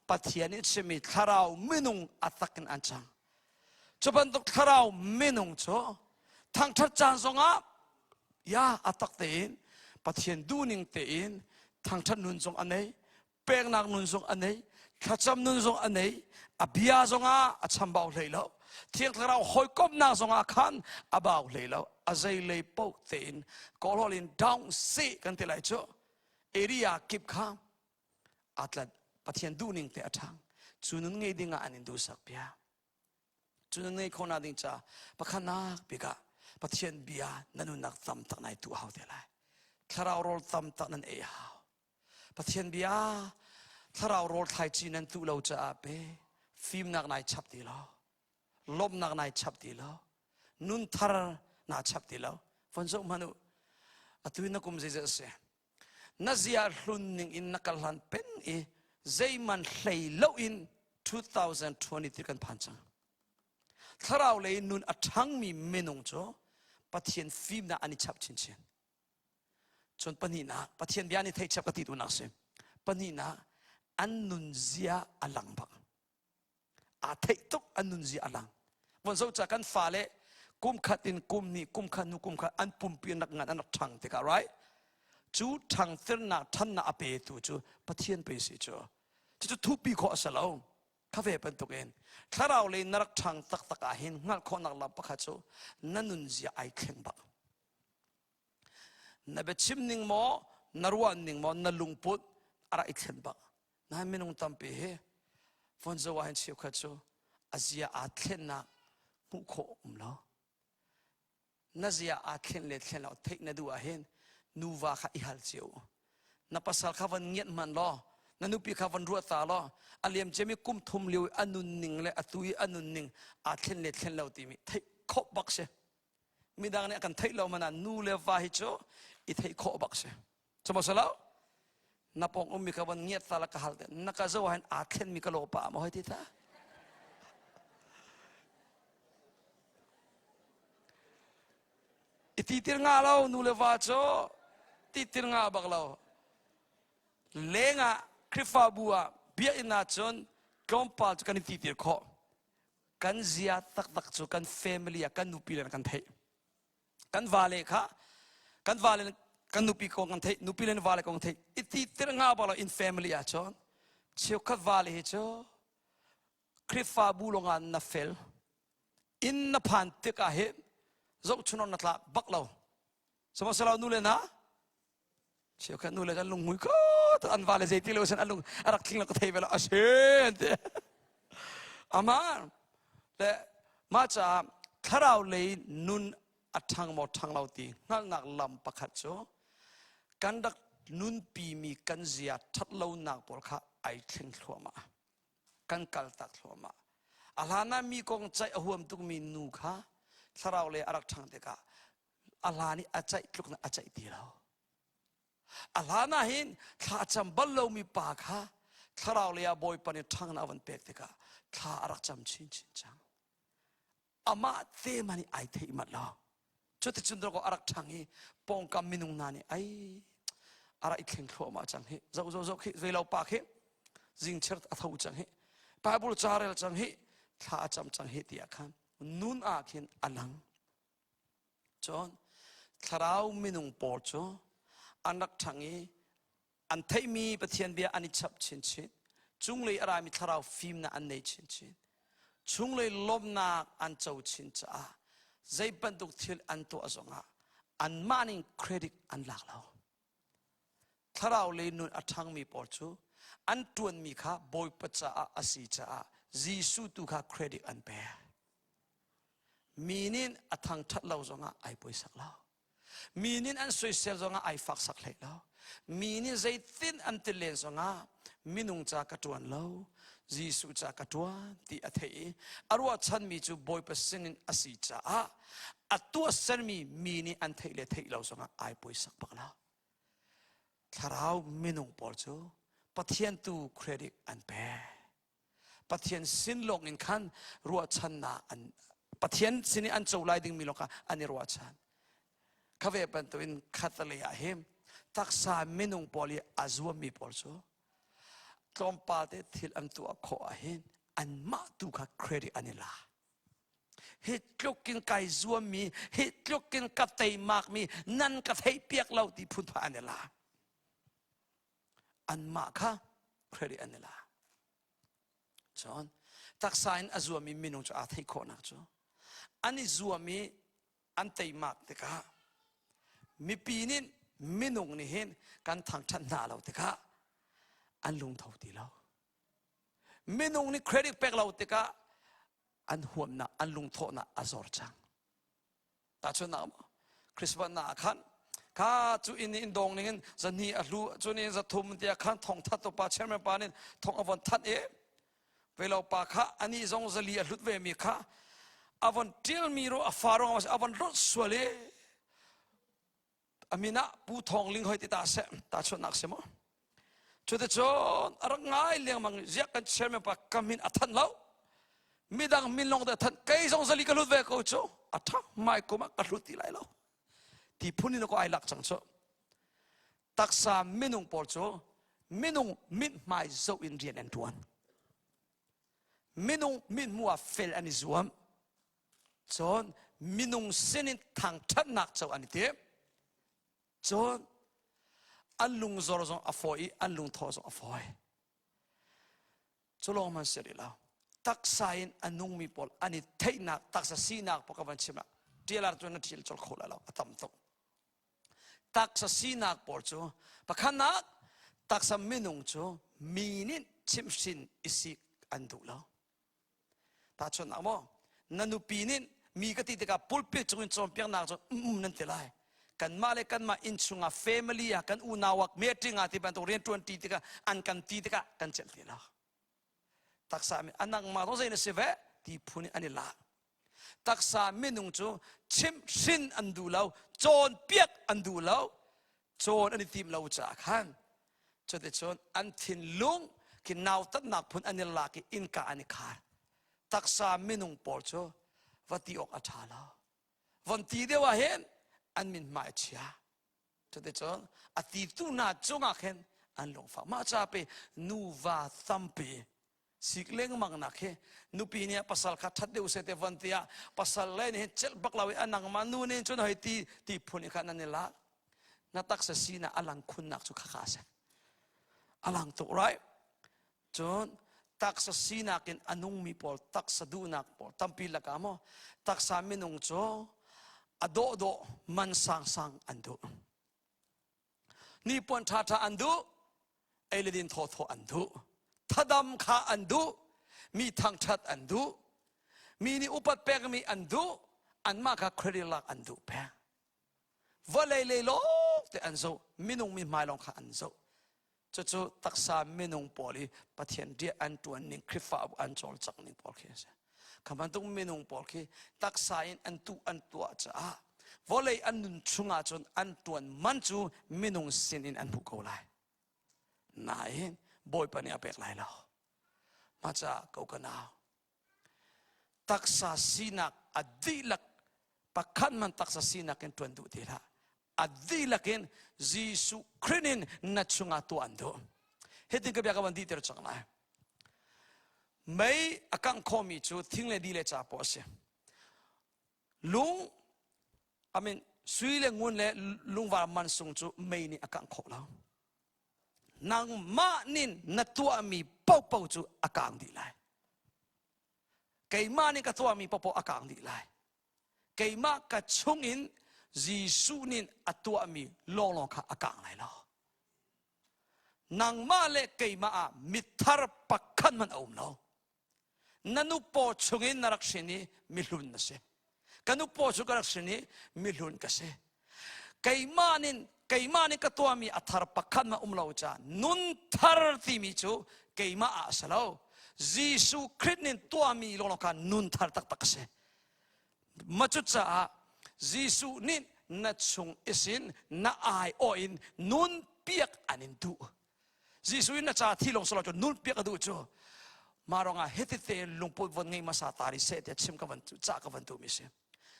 Pathian nih chimmi thlarau minung a tak in an cang. Cu bantuk thlarau minung cu thangṭhat caan zongah ya a tak tein Pathian duhning tein thangṭhat nun zong a nei, peknak nun zong a nei, thlacam nun zong a nei, a bia zongah a chambau hlei lo. Thiang Thlarau hawikomhnak zongah khan a bau hlei lo. A zeilei paoh tein kawlhawl in down seh kan ti lai cu. Area kip kha aa tlat Pathian duhning te a ṭhang. Cu nun ngei ding ah an in duhsak bia. Cu nun ngei khawhnak ding ca pakhatnak bik ah Pathian bia na nunnak tam tak nai tu hau te lai. Thlarau rawl tam tak nan ei hau. Pathian bia thlarau rawl thlaici nan tuh lo caah pe fimnak nai chap ti lo. Lawmhnak nai chap ti lo. Nun thar naa chap ti lo. Von zoh hmanh u. Atu na kum zeizat a si? Na zia hlun ning in na kal hlan peng i zeiman hlei lo in 2023 kan phan cang. Thlarau lei nun a ṭhangmi minung cu Pathian fimnak an i chap chinchin. Cun pahnihnak, Pathian bia an i theih chap ka ti duhnak si. Pahnihnak, an nunzia a lang bak. Aa theih tuk an nunzia a lang. Von zo ca kan fale kum khat in kum hnih, kum khat hnu kum khat an pumpi an rak ngan an rak ṭhang tikah right? Cu ṭhangtirnak ṭhannak a petu cu Pathian pe si cu. Cucu thupi khawh a si lo. Kha ve bantukin thlarau lei na rak ṭhang taktak ah hin hngalh khawhnak lam pakhat cu na nunzia ai thleng bak. Na biachim ning maw, na ruah ning maw, na lungput a rak i thlen bak. Nain minung tampi hi fonzo ah hin cheukhat cu a zia aa thlennak hmuh khawh um lo. Na zia aa thlen le thlen lo theih na duh ahhin nuva kha i hal cio. Na pasal kha van ngiat hmanh law, na nupi kha van ruat ta law, a liam ciami kum thum lio i a nunning le atu i a nunning aa thlen le thlen lo timi theih khawh bak si. Midang nih a kan theih lo hmanh ah nu le va hi cu i theih khawh bak si. Cu maw lo? Na pawng ummi kha van ngiat ta la ka hal te. Na ka zo ahhin aa thlenmi ka lo pa maw hoi ti ta. I titir nga lo nu le va cu titir nga bak lo. Lengah Khrihfabu ah biakinn ah cun tlawmpal cu kan i titir khawh. Kan zia taktak cu kan family ah kan nupi le kan theih. Kan vale kha kan vale kan nupi kong kan theih, nupi le vale kong theih. I titir nga bak lo in family ah cun cheukhat vale hi cu Khrihfabu lawngah na fel. Inn na phan tikah hin zohchun na tlak bak lo. Sihmanhsehlaw nu le na cheukhat nu le kan lunghmui ko an vale zei ti lo sin an lung a rak thling lo ka thei ve lo a si an ti. Aman le mah caah thlarau lei nun a ṭhang maw ṭhang lo ti hngalhnak lam pakhat cu kan rak nunpimi kan zia ṭhatlonak pawl kha ai thleng thluahmah. Kan kal tak thluahmah. A hlan ah mi kong ceih a huam tukmi nu kha thlarau lei a rak ṭhang tikah a hlan i a ceih tluk na a ceih ti lo. A hlan ah hin thla a cam bal lomi pa kha thlarau lei ah Bawipa nih ṭhang na a van pek tikah thla a rak cam chinchin cang. Amah te man i ai theih mat lo. Cuticun dawkaw a rak ṭhang i pawngkam minung hna nih ai a rak i thleng thluahmah cang hi zoh zoh zoh khi velo pa khi zingchir a tho cang hi Bible ca rel cang hi thla a cam cang hi tiah khan nun ah khin a lang. Cun thlarau minung pawl cu an rak ṭhang i an theihmi Pathian bia an i chap chinchin. Cunglei a raimi thlarau fimnak an nei chinchin. Chunglei lawmhnak an co chin caah zei bantuk thil an tuah zongah anmah ning credit an lak lo. Thlarau lei nun a ṭhangmi pawl cu an ṭuanmi kha Bawipa caah a si caah Jesuh tu kha credit an pek. Mi nih a thangṭhat lo zongah ai poisak lo. Mi nih an soisel zongah ai faksak hlei lo. Mi nih zeitin an ti len zongah minung ca ka ṭuan lo, Jesuh ca ka ṭuan ti a theih i a ruahchanmi cu Bawipa sinin a si caah a tuahsermi mi nih an theih le theih lo zongah ai poisak bak lo. Thlarau minung pawl cu Pathian tu credit an pek. Pathian sin lawng in khan ruahchannak an Pathian sin i an co lai dingmi lawng kha an i ruahchan. Kha ve bantukin khatalei ah hin taksa minung pawl i a zuammi pawl cu tlawmpal te thil an tuah khawh ah hin anmah tu kha credit an i la. Hi tluk in kai zuammi, hi tluk in ka teimakmi nan ka theihpiak lo ti phun an i la. Anmah kha credit an i la. Cun taksa in a zuami minung cu aa theih khawhnak cu an i zuam i an teimak tikah mipi nih minung nih hin kan thangṭhat hna lo tikah an lungtho ti lo. Minung nih credit pek lo tikah an huamnak an lungthawhnak a zor cang. Tahchunhnak maw Christmas na ah khan kha cu inn in dong ning in zahnih a hlu cu ni zathum tiah khan thong that pa chairman pa nih thong a von that i velo pa kha ani zong zali a hlut ve mi kha a von tial mi ro a fa rong a von rot sual i a min ah Pu Thawng Ling hoi ti ta seh tahchunhnak si maw cuticun a rak ngai lengmang ziah kan chairman pa ka min a thanh lo midang min lawng te thanh kei zong zali ka hlut ve ko cu a tha mai kum ah ka hlut ti lai lo ti phun in ko ai lak cang cu taksa minung pawl cu minung mit hmai zoh in rian an tuan minung mit hmu ah fel an i zuam Cun minung sinin thangṭhatnak co an i tim. Cun an lungzor zong a fawi i an lungthawh zong a fawi. Cu lawng hmanh si rih lo. Taksa in a nungmi pawl an i theihnak taksa sinak pawl ka van chim ah ṭial ah cun na ṭial colh kho lai lo a tam tuk. Taksa sinak pawl cu pakhatnak taksa minung cu mi nih chimhhrin i sik an duh lo. Tahchunhnak maw na nupi nih mi ka ti tikah pulpit cungin cawnpiaknak cu um nan ti lai. Kanmah le kanmah innchung ah family ah kan unau ah meeting ah ti bantuk rianṭuan ṭi tikah an kan ti tikah kan celh ti lo. Taksa mi anangmah zong zei na si ve ti phun in an i lak. Taksa minung cu chimhhrin an duh lo, cawnpiak an duh lo, cawn an i tim lo caah khan cuticun an thinlung khi nautatnak phun an i lak i innka an i khar. Taksa minung pawl cu va ti awk a ṭha lo. Von ti deuh ah hin an min hmai a chia. Cuticun a titu hna cungah khin an lungfak. Mah ca pe nuva tampi sik lengmang nak hi nupi nih pasal kha that deuh se te von tiah pasal le nih celh bak lo i a nangmah nu nih cun hoi ti ti phun i kha nan i lak na taksa sinak a lang khunnak cu khakha a si a lang tuk right cun taksa sinak in a nungmi pawl taksa duhnak pawl tampi lakah maw taksa minung cu a dawhdawh man sangsang an duh Hnipuan ṭhaṭha an duh, ei le din thawthaw an duh, thadam kha an duh, mi thangṭhat an duh, mi nih upat pekmi an duh, anmah kha credit lak an duh peng. Vawlei lei lawng te an zoh, minung mi hmai lawng kha an zoh. Cucu taksa minung pawl i Pathian rian an ṭuan ning, Khrihfabu an cawlcangh ning pawl khi a si. Kha bantuk minung pawl khi taksa in an tuh an tuah caah vawlei an nun chungah cun an ṭuan man cu minung sin in an hmuh ko lai. Nain Bawipa nih a pek lai lo. Mah caah ko ka nau, taksa sinak a dihlak pakhat man taksa sinak in ṭuan duh ti hlah. A dihlak in Jesuh Khrih in na chungah tuah an duh. Hitin ka bia ka van dihter cang lai. Mei a kangh khawhmi cu thing le di le ca paoh a si. Lung, I mean, sui le ngun le lungvar mansung cu mei nih a kangh khawh lo. Nangmah nin na tuahmi paohpaoh cu a kang dih lai. Keimah nih ka tuahmi paohpaoh a kang dih lai. Keimah ka chungin Jesuh nih a tuahmi lawnglawng kha a kang lai lo. Nangmah le keimah ah mithar pakhat hmanh a um lo. Na nupaw chungin na rak hrin i mihlun na si. Ka nupaw cu ka rak hrin i mihlun ka si. Keimah nin keimah nih ka tuahmi a thar pakhat hmanh um lo caah nun thar timi cu keimah ah a si lo. Jesuh Khrih nin tuahmi lawnglawng kha nun thar taktak a si. Ma cucaah Jesuh nih na chung isin na aiawh in nun piak an in duh. Jesuh in na ca thi lawng silo cu nun piak a duh cu. Mah ruangah hiti te lungput von ngei hmasa ta ri seh tiah chim ka van ca ka van duhmi si.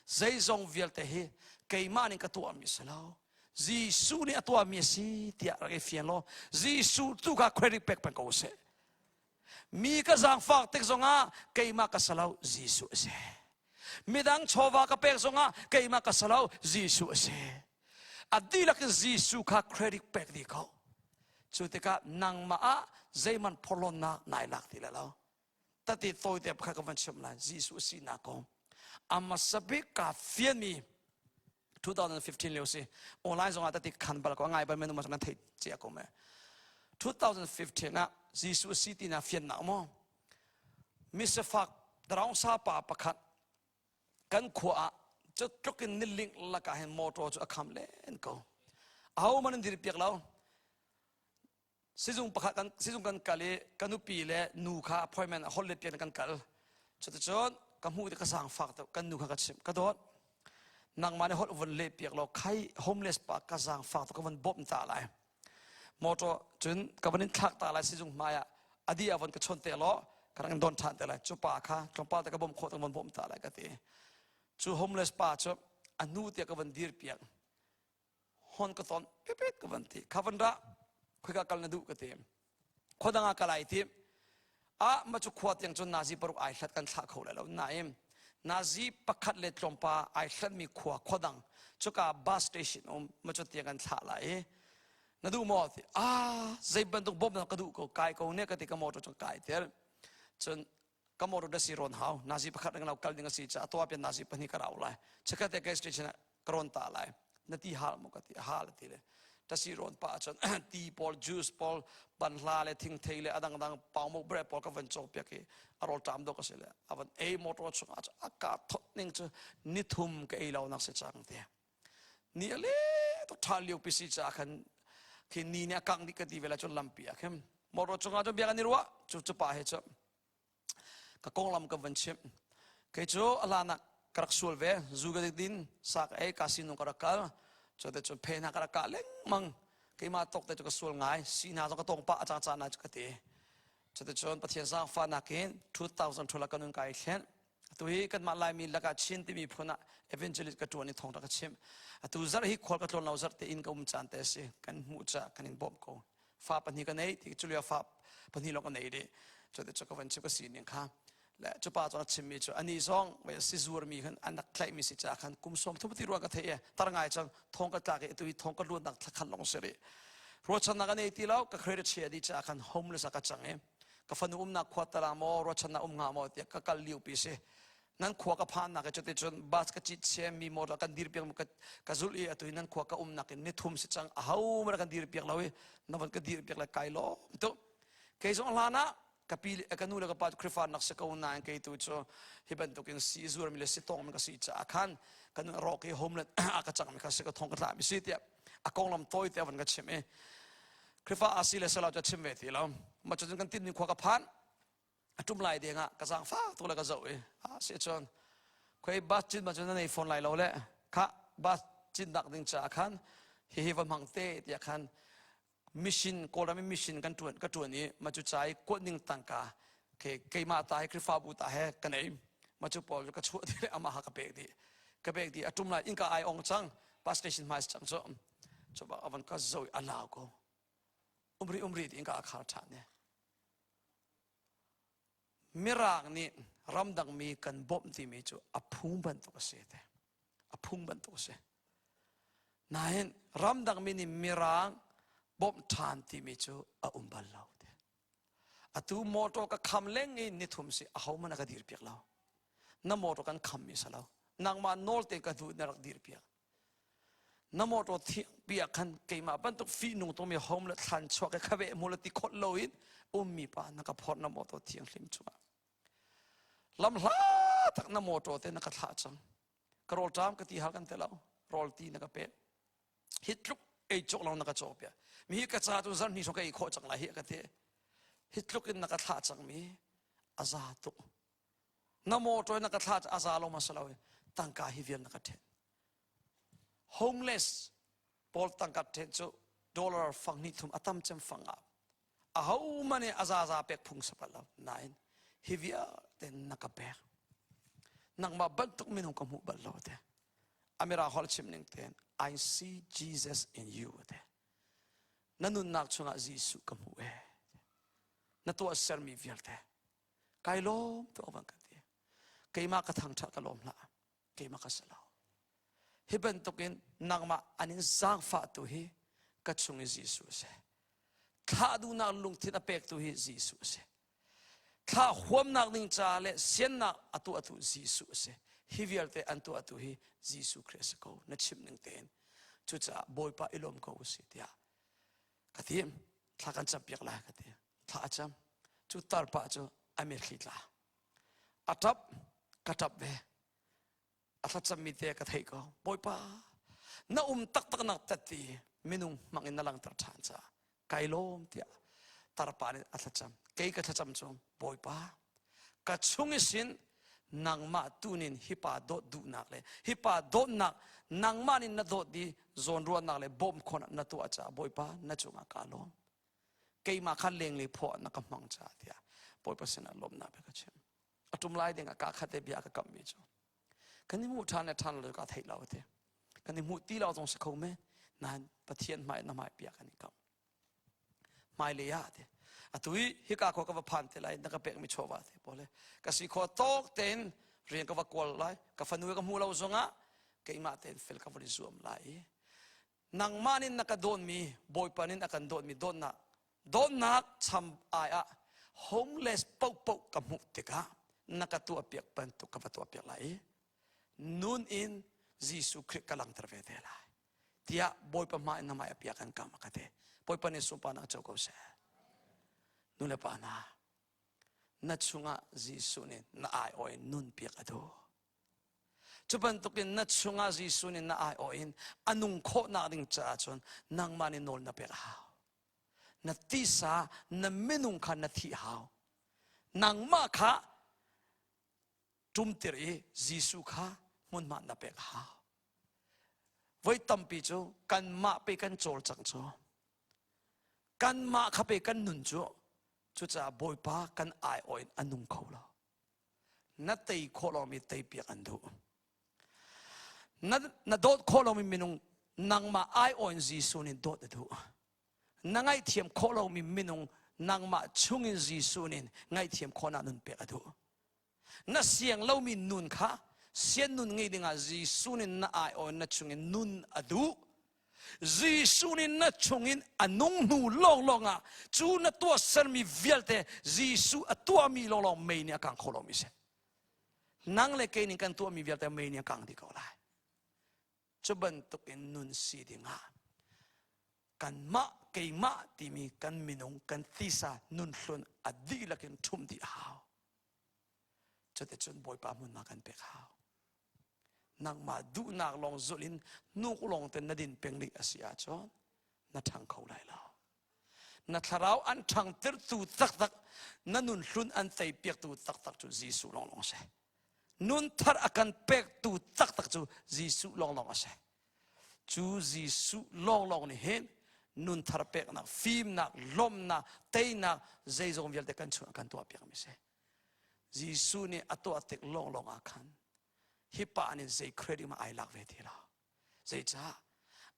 Zeizong vialte hi keimah nih ka tuahmi si lo. Jesuh nih a tuahmi a si tiah rak i fian law Jesuh tu kha credit pek peng ko seh. Mi ka zaangfak tik zongah keimah ka si lo, Jesuh a si. Midang chawva ka pek zongah keimah ka si lo, Jesuh a si. A dihlak in Jesuh kha credit pek dih ko. Cu tikah nangmah ah zeihmanh phorhlawnnak nai lak ti lai lo. Tati tawite pakhat ka van chimh lai, Jesuh sinak kong. A hmasa bik kaa fianmi 2015 lio si online zongah tati khan bal ko ngai bal men um nan theih cia ko me 2015 ah Jesuh si ti na fiannak maw misafak daraung sa pa pakhat kan khua ah cutluk in niling lakah hin motor cu a kham len ko aho man in dir piak lo Sizung pakhat kan sizung kan kal i ka nupi le nu kha appointment a holh let piak in kan kal. Cuticun ka hmuh ti ka zaangfak tuk kan nu kha ka chimh ka dawt nangmah nih holh vun leh piak law khai homeless pa ka zaangfak tuk ka vun bawmh ta lai. Motor cun ka vun in thlak ta lai sizung hmai ah adi a von ka chawnh te law ka rak in don ṭhan te lai. Cu pa kha tlawmpal te ka bawmh khawh te ka vun bawmh ta lai ka ti. Cu homeless pa cu a hnu tiah ka vun dir piak. Hon ka ton pipit ka van ti kha van ra khoika kal na duh ka ti khua dang ah kal ai tim ah ma cu khua tiang cun nazi paruk ai hlat kan thlah kho lai lo nain nazi pakhat le tlawmpa ai hlat mi khua khua dang cuka bus station um ma cu tiang kan thlah lai i na duh maw ti ah zei bantuk bawmhnak ka duh ko kai ko ne ka ti ka motor cu kai tel cun. Ka motor dasi rawn hau. Nazi pakhat ring lo kal ding a si caah tua pian nazi pahnih ka rau lai. Chikkhat te gas station ah ka rawn ta lai. Na ti hal mu ka ti hal ti le. Tasi rawn pa ahcun ti pawl, juice pawl, banhla le thingthei le adang dang paumuk bread pawl ka van cawk piak i a rawl ṭam dawk a si le a van ei motor chung ah a ka thot ning cu nithum ka ei lo nak si cang ti. Ni a le tuk ṭha lio pi si caah khan khi ni nih a kangh dih ka ti ve lai cun lampi ah khin motor cungah cun bia kan i ruah cu cu pa he cu ka konglam ka van chimh kei cu a hlan ah ka rak sual ve zu ka din sa ka ei casino ka rak kal cu te cun phe hna ka rak kah lengmang keimah tawk te cu ka sual ngai si hna zong ka tawng pah a cang caan ah cu ka ti cuticun Pathian zaangfahnak in 2012 ah ka nun kai thlen Atu hi kanmah Laimi lakah Chin timi phun ah evangelist ka ṭuan i thawngṭha ka chimh. Atu zarh hi khual ka tlawn lo zarh te inn ka um caan te a si. Kan hmuh caah kan in bawmh ko. Fa pahnih ka nei ti culio fa pahnih lawng ka nei dih. Cu te cu ka van chim ka sining kha. Le cu pa cu a chimmi cu anih zong ve si zuarmi khan an rak tlaihmi si caah khan kum sawm thum ti ruang ka theih i tar ngai cang thong ka tlak i atu hi thong ka luatnak thlakhat lawng si rih. Ruahchannak a nei ti lo ka credit chia dih caah khan homeless ah ka cang i ka fanu umnak khua tala maw ruahchannak um hnga maw tiah ka kal lio pi si nan khua ka phannak i cuticun bus ka cit siam mi motor kan dir piak ka, ka zulh i atu hi nan khua ka umnak in nithum si cang aho mana kan dir piak lo i na van ka dir piak le kai lawm tu kei zong hlan ah ka pi ka nu le ka pa cu Khrihfa nak si ko nain kei tu cu hi bantukin si zuarmi le si tawng mi ka si caah khan kan rawk i homeland a ka cangmi kha si ka thong ka tla mi si tiah a konglam tawi te van ka chim i Khrihfa a si le selo cu chim ve ti lo ma cu kan tin khua ka phan a tum lai deng ah ka zang fa tu le ka zoh i a si cun khoi bus cin ma cun na nei phone lai lo le kha bus cin dak ding cha khan hi hi va mang te tiah khan mission kawlram i mission kan tuan ka tuan i ma cu chai kuat ning tangka ke keimah ta he Khrihfabu ta he kan ei ma cu pawl ka chuah ti le amah ha ka pek di ka pek di a tum lai inka ai ong cang bus station hmai cang cu cu bak avan ka zoi a lau ko umri umri ti inka a khar ṭhan ne mirang nih ramdang mi kan bawmh timi cu a phung bantuk a si te a phung bantuk a si nain ramdang mi nih mirang bawmh ṭhan timi cu a um bal lo te atu motor ka kham leng i nithum si ahohmanh a ka dir piak lo na motor kan kham mi si lo nangmah nawl te ka duh na rak dir piak Na motor thiangpi ah khan keimah bantuk fihnung tungmi home le thlan chuak i khabe hmu le ti khawt loin ummi pa na ka phorh na motor thianghlim chungah. Lam hla tak na motor te na ka thlah cang. Ka rawl ṭam ka ti hal kan te lo. Rawl ti na ka pek. Hi tluk ei cawk lo na ka cawk piak. Mi hi ka ca tu zarhni hrawng ka ei khawh cang lai hi ka ti. Hi tluk in na ka thlah cang mi a za tuk. Na motor na ka thlah a za lo ma si lo tangka hi vial na ka ṭhen. Homeless pawl tangka ṭhen cu dollar fang hnih thum a tam cem fang ah aho man nih a zaza pek phung si bal lo nain hi vialte na ka pek nangmah bantuk minung ka hmuh bal lo te amira holh chim ning tein I see Jesus in you te na nunnak chungah Jesuh ka hmuh e na tuah sermi vialte kai lawm tu van ka ti keimah ka thangṭhat ka lawm hlah keimah ka si lo hi bantukin nangmah an in zaangfah tu hi ka chung i Jesuh a si thlah duhnak lungthin a pek tu hi Jesuh a si thlah huamnak ding ca le siannak a tuahtu Jesuh a si hi vialte an tuahtu hi Jesuh Khrih a si ko na chim ning tein cucaah Bawipa i lawm ko usih tiah ka ti thla kan campiak lai ka ti thla a cam cu tarpa cu a mitthli tla a ṭap ka ṭap ve a thlacammi te ka theih ko bawipa na um taktak nak tatti minung hmang in na langter ṭhan caah kai lawm tiah tarpa nih a thlacam kei ka thlacam cu bawipa ka chung i sin nangmah tunin hi pa dawt duhnak le hi pa dawtnak nangmah nih na dawt i zawnruahnak le bawmh khawhnak na tuah caah bawipa na cungah kaa lawm keimah kha lenglei phaw na ka hmang caah tiah Bawipa sinah lawmnak bia ka chim a ṭum lai ding ah kaa khat te bia ka kammi cu kan i hmuh ṭhan le ṭhan lo ka theih lo te kan i hmuh ti lo zong si kho men nain Pathian hmai na hmai bia kan i kam hmailei ah te atu hi hika khua ka va phan te lai na ka pekmi chawva te pole ka si khua tawk tein rian ka va kawl lai ka fanu ka hmu lo zongah keimah tein fel ka van i zuam lai i nangmah nih na ka dawtmi Bawipa nih a kan dawtmi dawtnak dawtnak cham ai ah homeless paohpaoh ka hmuh tikah. Na ka tuahpiak bantuk ka va tuahpiak lai i nun in Jesuh Khrih ka langhter ve te lai. Tiah Bawipa hmai in na hmai a piak kan kam a ka ti. Bawipa nih sunparnak co ko seh. Nu le pa hna, na chungah Jesuh nih na aiawh in nun piak a duh. Cu bantukin na chungah Jesuh nih na aiawh in a nung khawhnak ding caah cun nangmah nih nawl na pek a hau. Na tisa, na minung kha na thih hau. Nangmah kha ṭumtir i Jesuh kha hmunhma na pek a hau. Voi tampi cu kanmah pe kan cawlcang cu. Kanmah kha pe kan nun cu. Cucaah Bawipa kan aiawh in a nung kho lo. Na tei khawh lomi teipiak an duh. Na, na dawt khawh lomi minung nangmah aiawh in Jesuh nih dawt a duh. Na ngaihthiam khawh lomi minung nangmah chungin Jesuh nih ngaihthiam khawhnak nun pek a duh. Na siang lomi nun kha sian nun ngei dingah Jesuh nih na aiawh in na chungin nun a duh. Jesuh nih na chungin a nung hnu lawnglawng ah cu na tuahsermi vialte Jesuh a tuahmi lawnglawng mei nih a kang kho lomi si. Nang le kei nih kan tuahmi vialte mei nih a kang dih ko lai. Cu bantuk in nun si dingah kanmah keimah timi kan minung kan tisa nun hlun a dihlak in ṭhumh dih a hau. Cuticun Bawipa hmunhma kan pek hau. Nangmah duhnak lawng zulh in hnuk lawng te na din peng rih a si ahcun na ṭhang kho lai lo. Na thlarau an ṭhangtertu taktak, na nun hlun an teipiaktu taktak cu Jesuh lawnglawng a si. Nun thar a kan pektu taktak cu Jesuh lawnglawng a si. Cu Jesuh lawnglawng nih hin nun thar peknak, fimnak, lawmhnak, teinak zeizong vialte kan chung a kan tuahpiakmi si. Jesuh nih a tuah tik lawnglawng ah khan hi pa nih zei credit mah ai lak ve ti lo. Zeicah?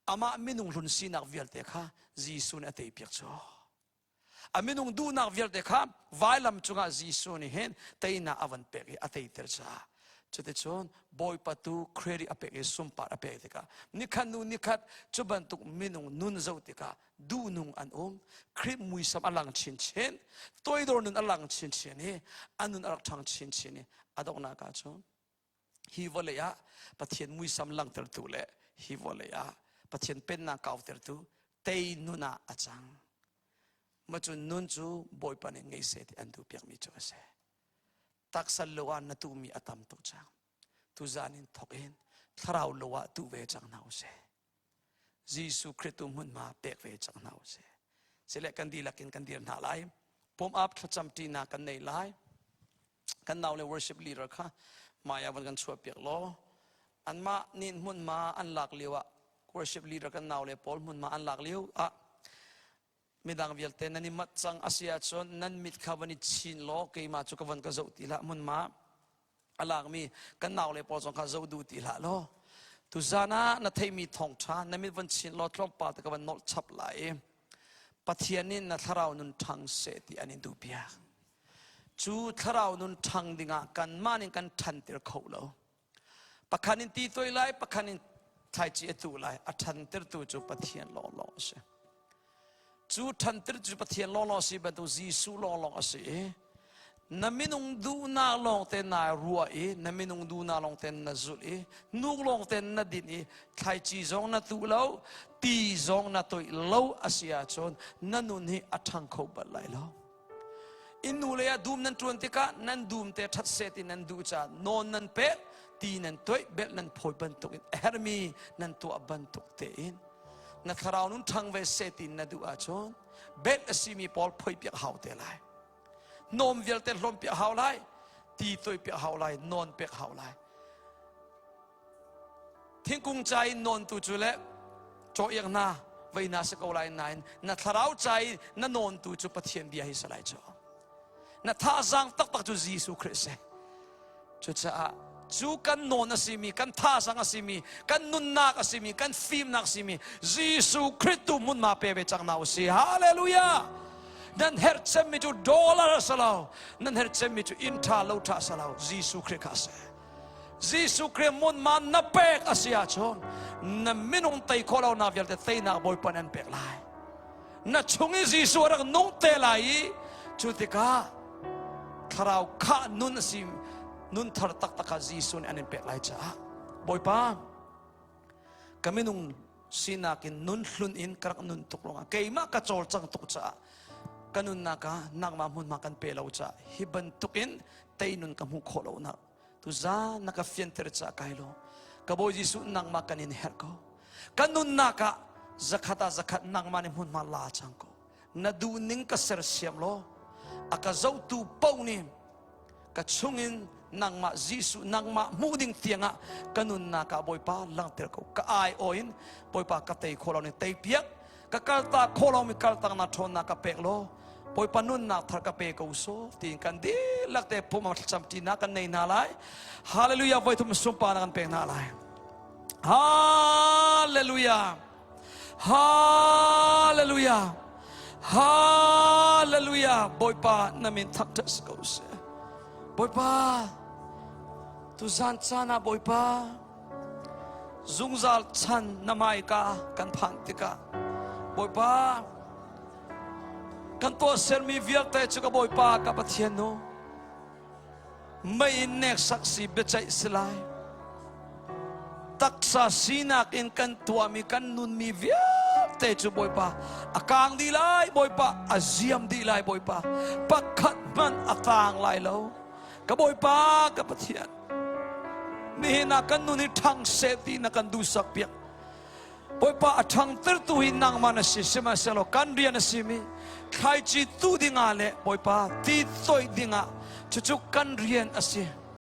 Amah minung hlun sinak vialte kha Jesuh nih a teipiak cu. A minung duhnak vialte kha vailam cungah Jesuh nih hin teinak a van pek i a teiter caah cuticun Bawipa tu credit a pek i sunpar a pek tikah nikhat nu nikhat cu bantuk minung nun zoh tikah duhnung an um Khrih muisam a lang chinchin toidor nun a lang chinchin i a nun a rak ṭhang chinchin i a donghnak ah cun hi vawlei ah Pathian muisam langhtertu le hi vawlei ah Pathian pennak kautertu tei nun ah a cang ma cun nun cu Bawipa nih ngei seh ti an duh piakmi cu a si taksa lo ah na tuhmi a tam tuk cang tuzan in thok in thlarau lo ah tuh ve cang hna usih Jesuh Khrih tu hmunhma pek ve cang hna usih. Sile kan dihlak in kan dir hna lai. Pum up thlacam ṭinak kan nei lai. Kan nau le worship leader kha maya van kan chuah piak law anmah nih hmunhma an lak lio ah worship leader kan nau le pawl hmunhma an lak lio ah midang vialte nan i mat cang a si ahcun nan mit kha van i chin law keimah cu ka van ka zoh ti hlah hmunhma a lakmi kan nau le pawl zong kha zoh duh ti hlah law tuzan ah na theihmi thawngṭha na mit van chin law tlawmpal te ka van nolh chap lai i Pathian nih na thlarau nun ṭhang seh ti an in duh piak cu thlarau nun ṭhang dingah kanmah nih kan ṭhanter kho lo pakhat in ti toi lai pakhat in thlaici a tuh lai a ṭhantertu cu Pathian lawnglawng a si Cu ṭhantir cu Pathian lawnglawng a si bantuk Jesuh lawnglawng a si i na minung duhnak lawngte naa ruah i na minung duhnak lawngte na zulh i hnuk lawngte na din i thlaici zong na tuh lo ti zong na toih lo a si ahcun na nun hi a ṭhang kho bal lai lo. Inn nu lei ah dum nan ṭuan tikah nan dum te ṭhat seh ti nan duh caah nawn nan pek ti nan toih belh nan phawi bantukin a herhmi nan tuah bantuk tein na thlarau nun ṭhang ve seh ti na duh ahcun belh a simi pawl phoipiak hau te lai hnawm vialte hlawmpiak hau lai ti toipiak hau lai nawn pek hau lai thingkung ca in nawn tu cu le caw iak na vei na si ko lai nain na thlarau ca i na nawn tu cu Pathian bia hi si lai cu na thazaang taktak cu Jesuh Khrih si Cucaah cu kan nawn a simi, kan thazaang a simi, kan nunnak a simi, kan fimnak a simi Jesuh Khrih tu hmunhma pe ve cang hna u sih. Hallelujah! Nan herh cemmi cu dollar a si lo. Nan herh cemmi cu inn ṭha lo ṭha a si lo. Jesuh Khrih kha a si. Jesuh Khrih hmunhma na pek a si ahcun na minung tei khawh lonak vialte teinak Bawipa nih an pek lai. Na chung i Jesuh a rak nung te lai i cu tikah. Thlarau khah nun a si nun thar taktak kha Jesuh nih an in pek lai caah Bawipa ka minung sinak in nun hlun in ka rak nun tuk lawngah keimah ka cawlcang tuk caah ka nunnak ah nangmah hmunhma kan pe lo caah hi bantukin tei nun ka hmuh khawh lonak tuzan na ka fianter caah kai lo ka Bawi Jesuh nangmah kan in herh ko. Ka nunnak ah zakhat ah zakhat nangmah nih hmunhma la cang ko. Na duhning ka sersiam law a ka zohtu paoh nih ka chungin nangmah Jesuh nangmah hmuh ding tiangah ka nunnak ah Bawipa langhter ko. Ka ai aw in Bawipa ka tei khawh lo ning tei piak. Ka kaltak khawh lomi kaltak na ṭhawnnak ka pek law Bawipa nunnak thar ka pe ko so tiin kan dihlak te pum thlacamṭinak kan nei hna lai. Hallelujah. Voi thum sunparnak kan pek hna lai. Hallelujah. Hallelujah. Hallelujah. Bawipa na min thangṭhat si ko seh. Bawipa, tuzan caan ah Bawipa, zungzal chan na hmaika kan phan tikah Bawipa, kan tuahsermi vialte cu ka Bawipa ka Pathian nu mei in neksak si biaceih si lai. Taksa sinak in kan tuahmi kan nunmi vialte cu Bawipa a kaang dih lai. Bawipa, a ziam dih lai. Bawipa, pakhat hmanh a taang lai lo. Ka Bawipa ka Pathian, nihin ah kan nun hi ṭhang seh ti na kan duhsak piak. Bawipa, a ṭhangtertu hi nangmah na si. Sihmanhsehlaw kan rian a simi thlaici tuh dingah le Bawipa ti toih dingah cucu kan rian a si.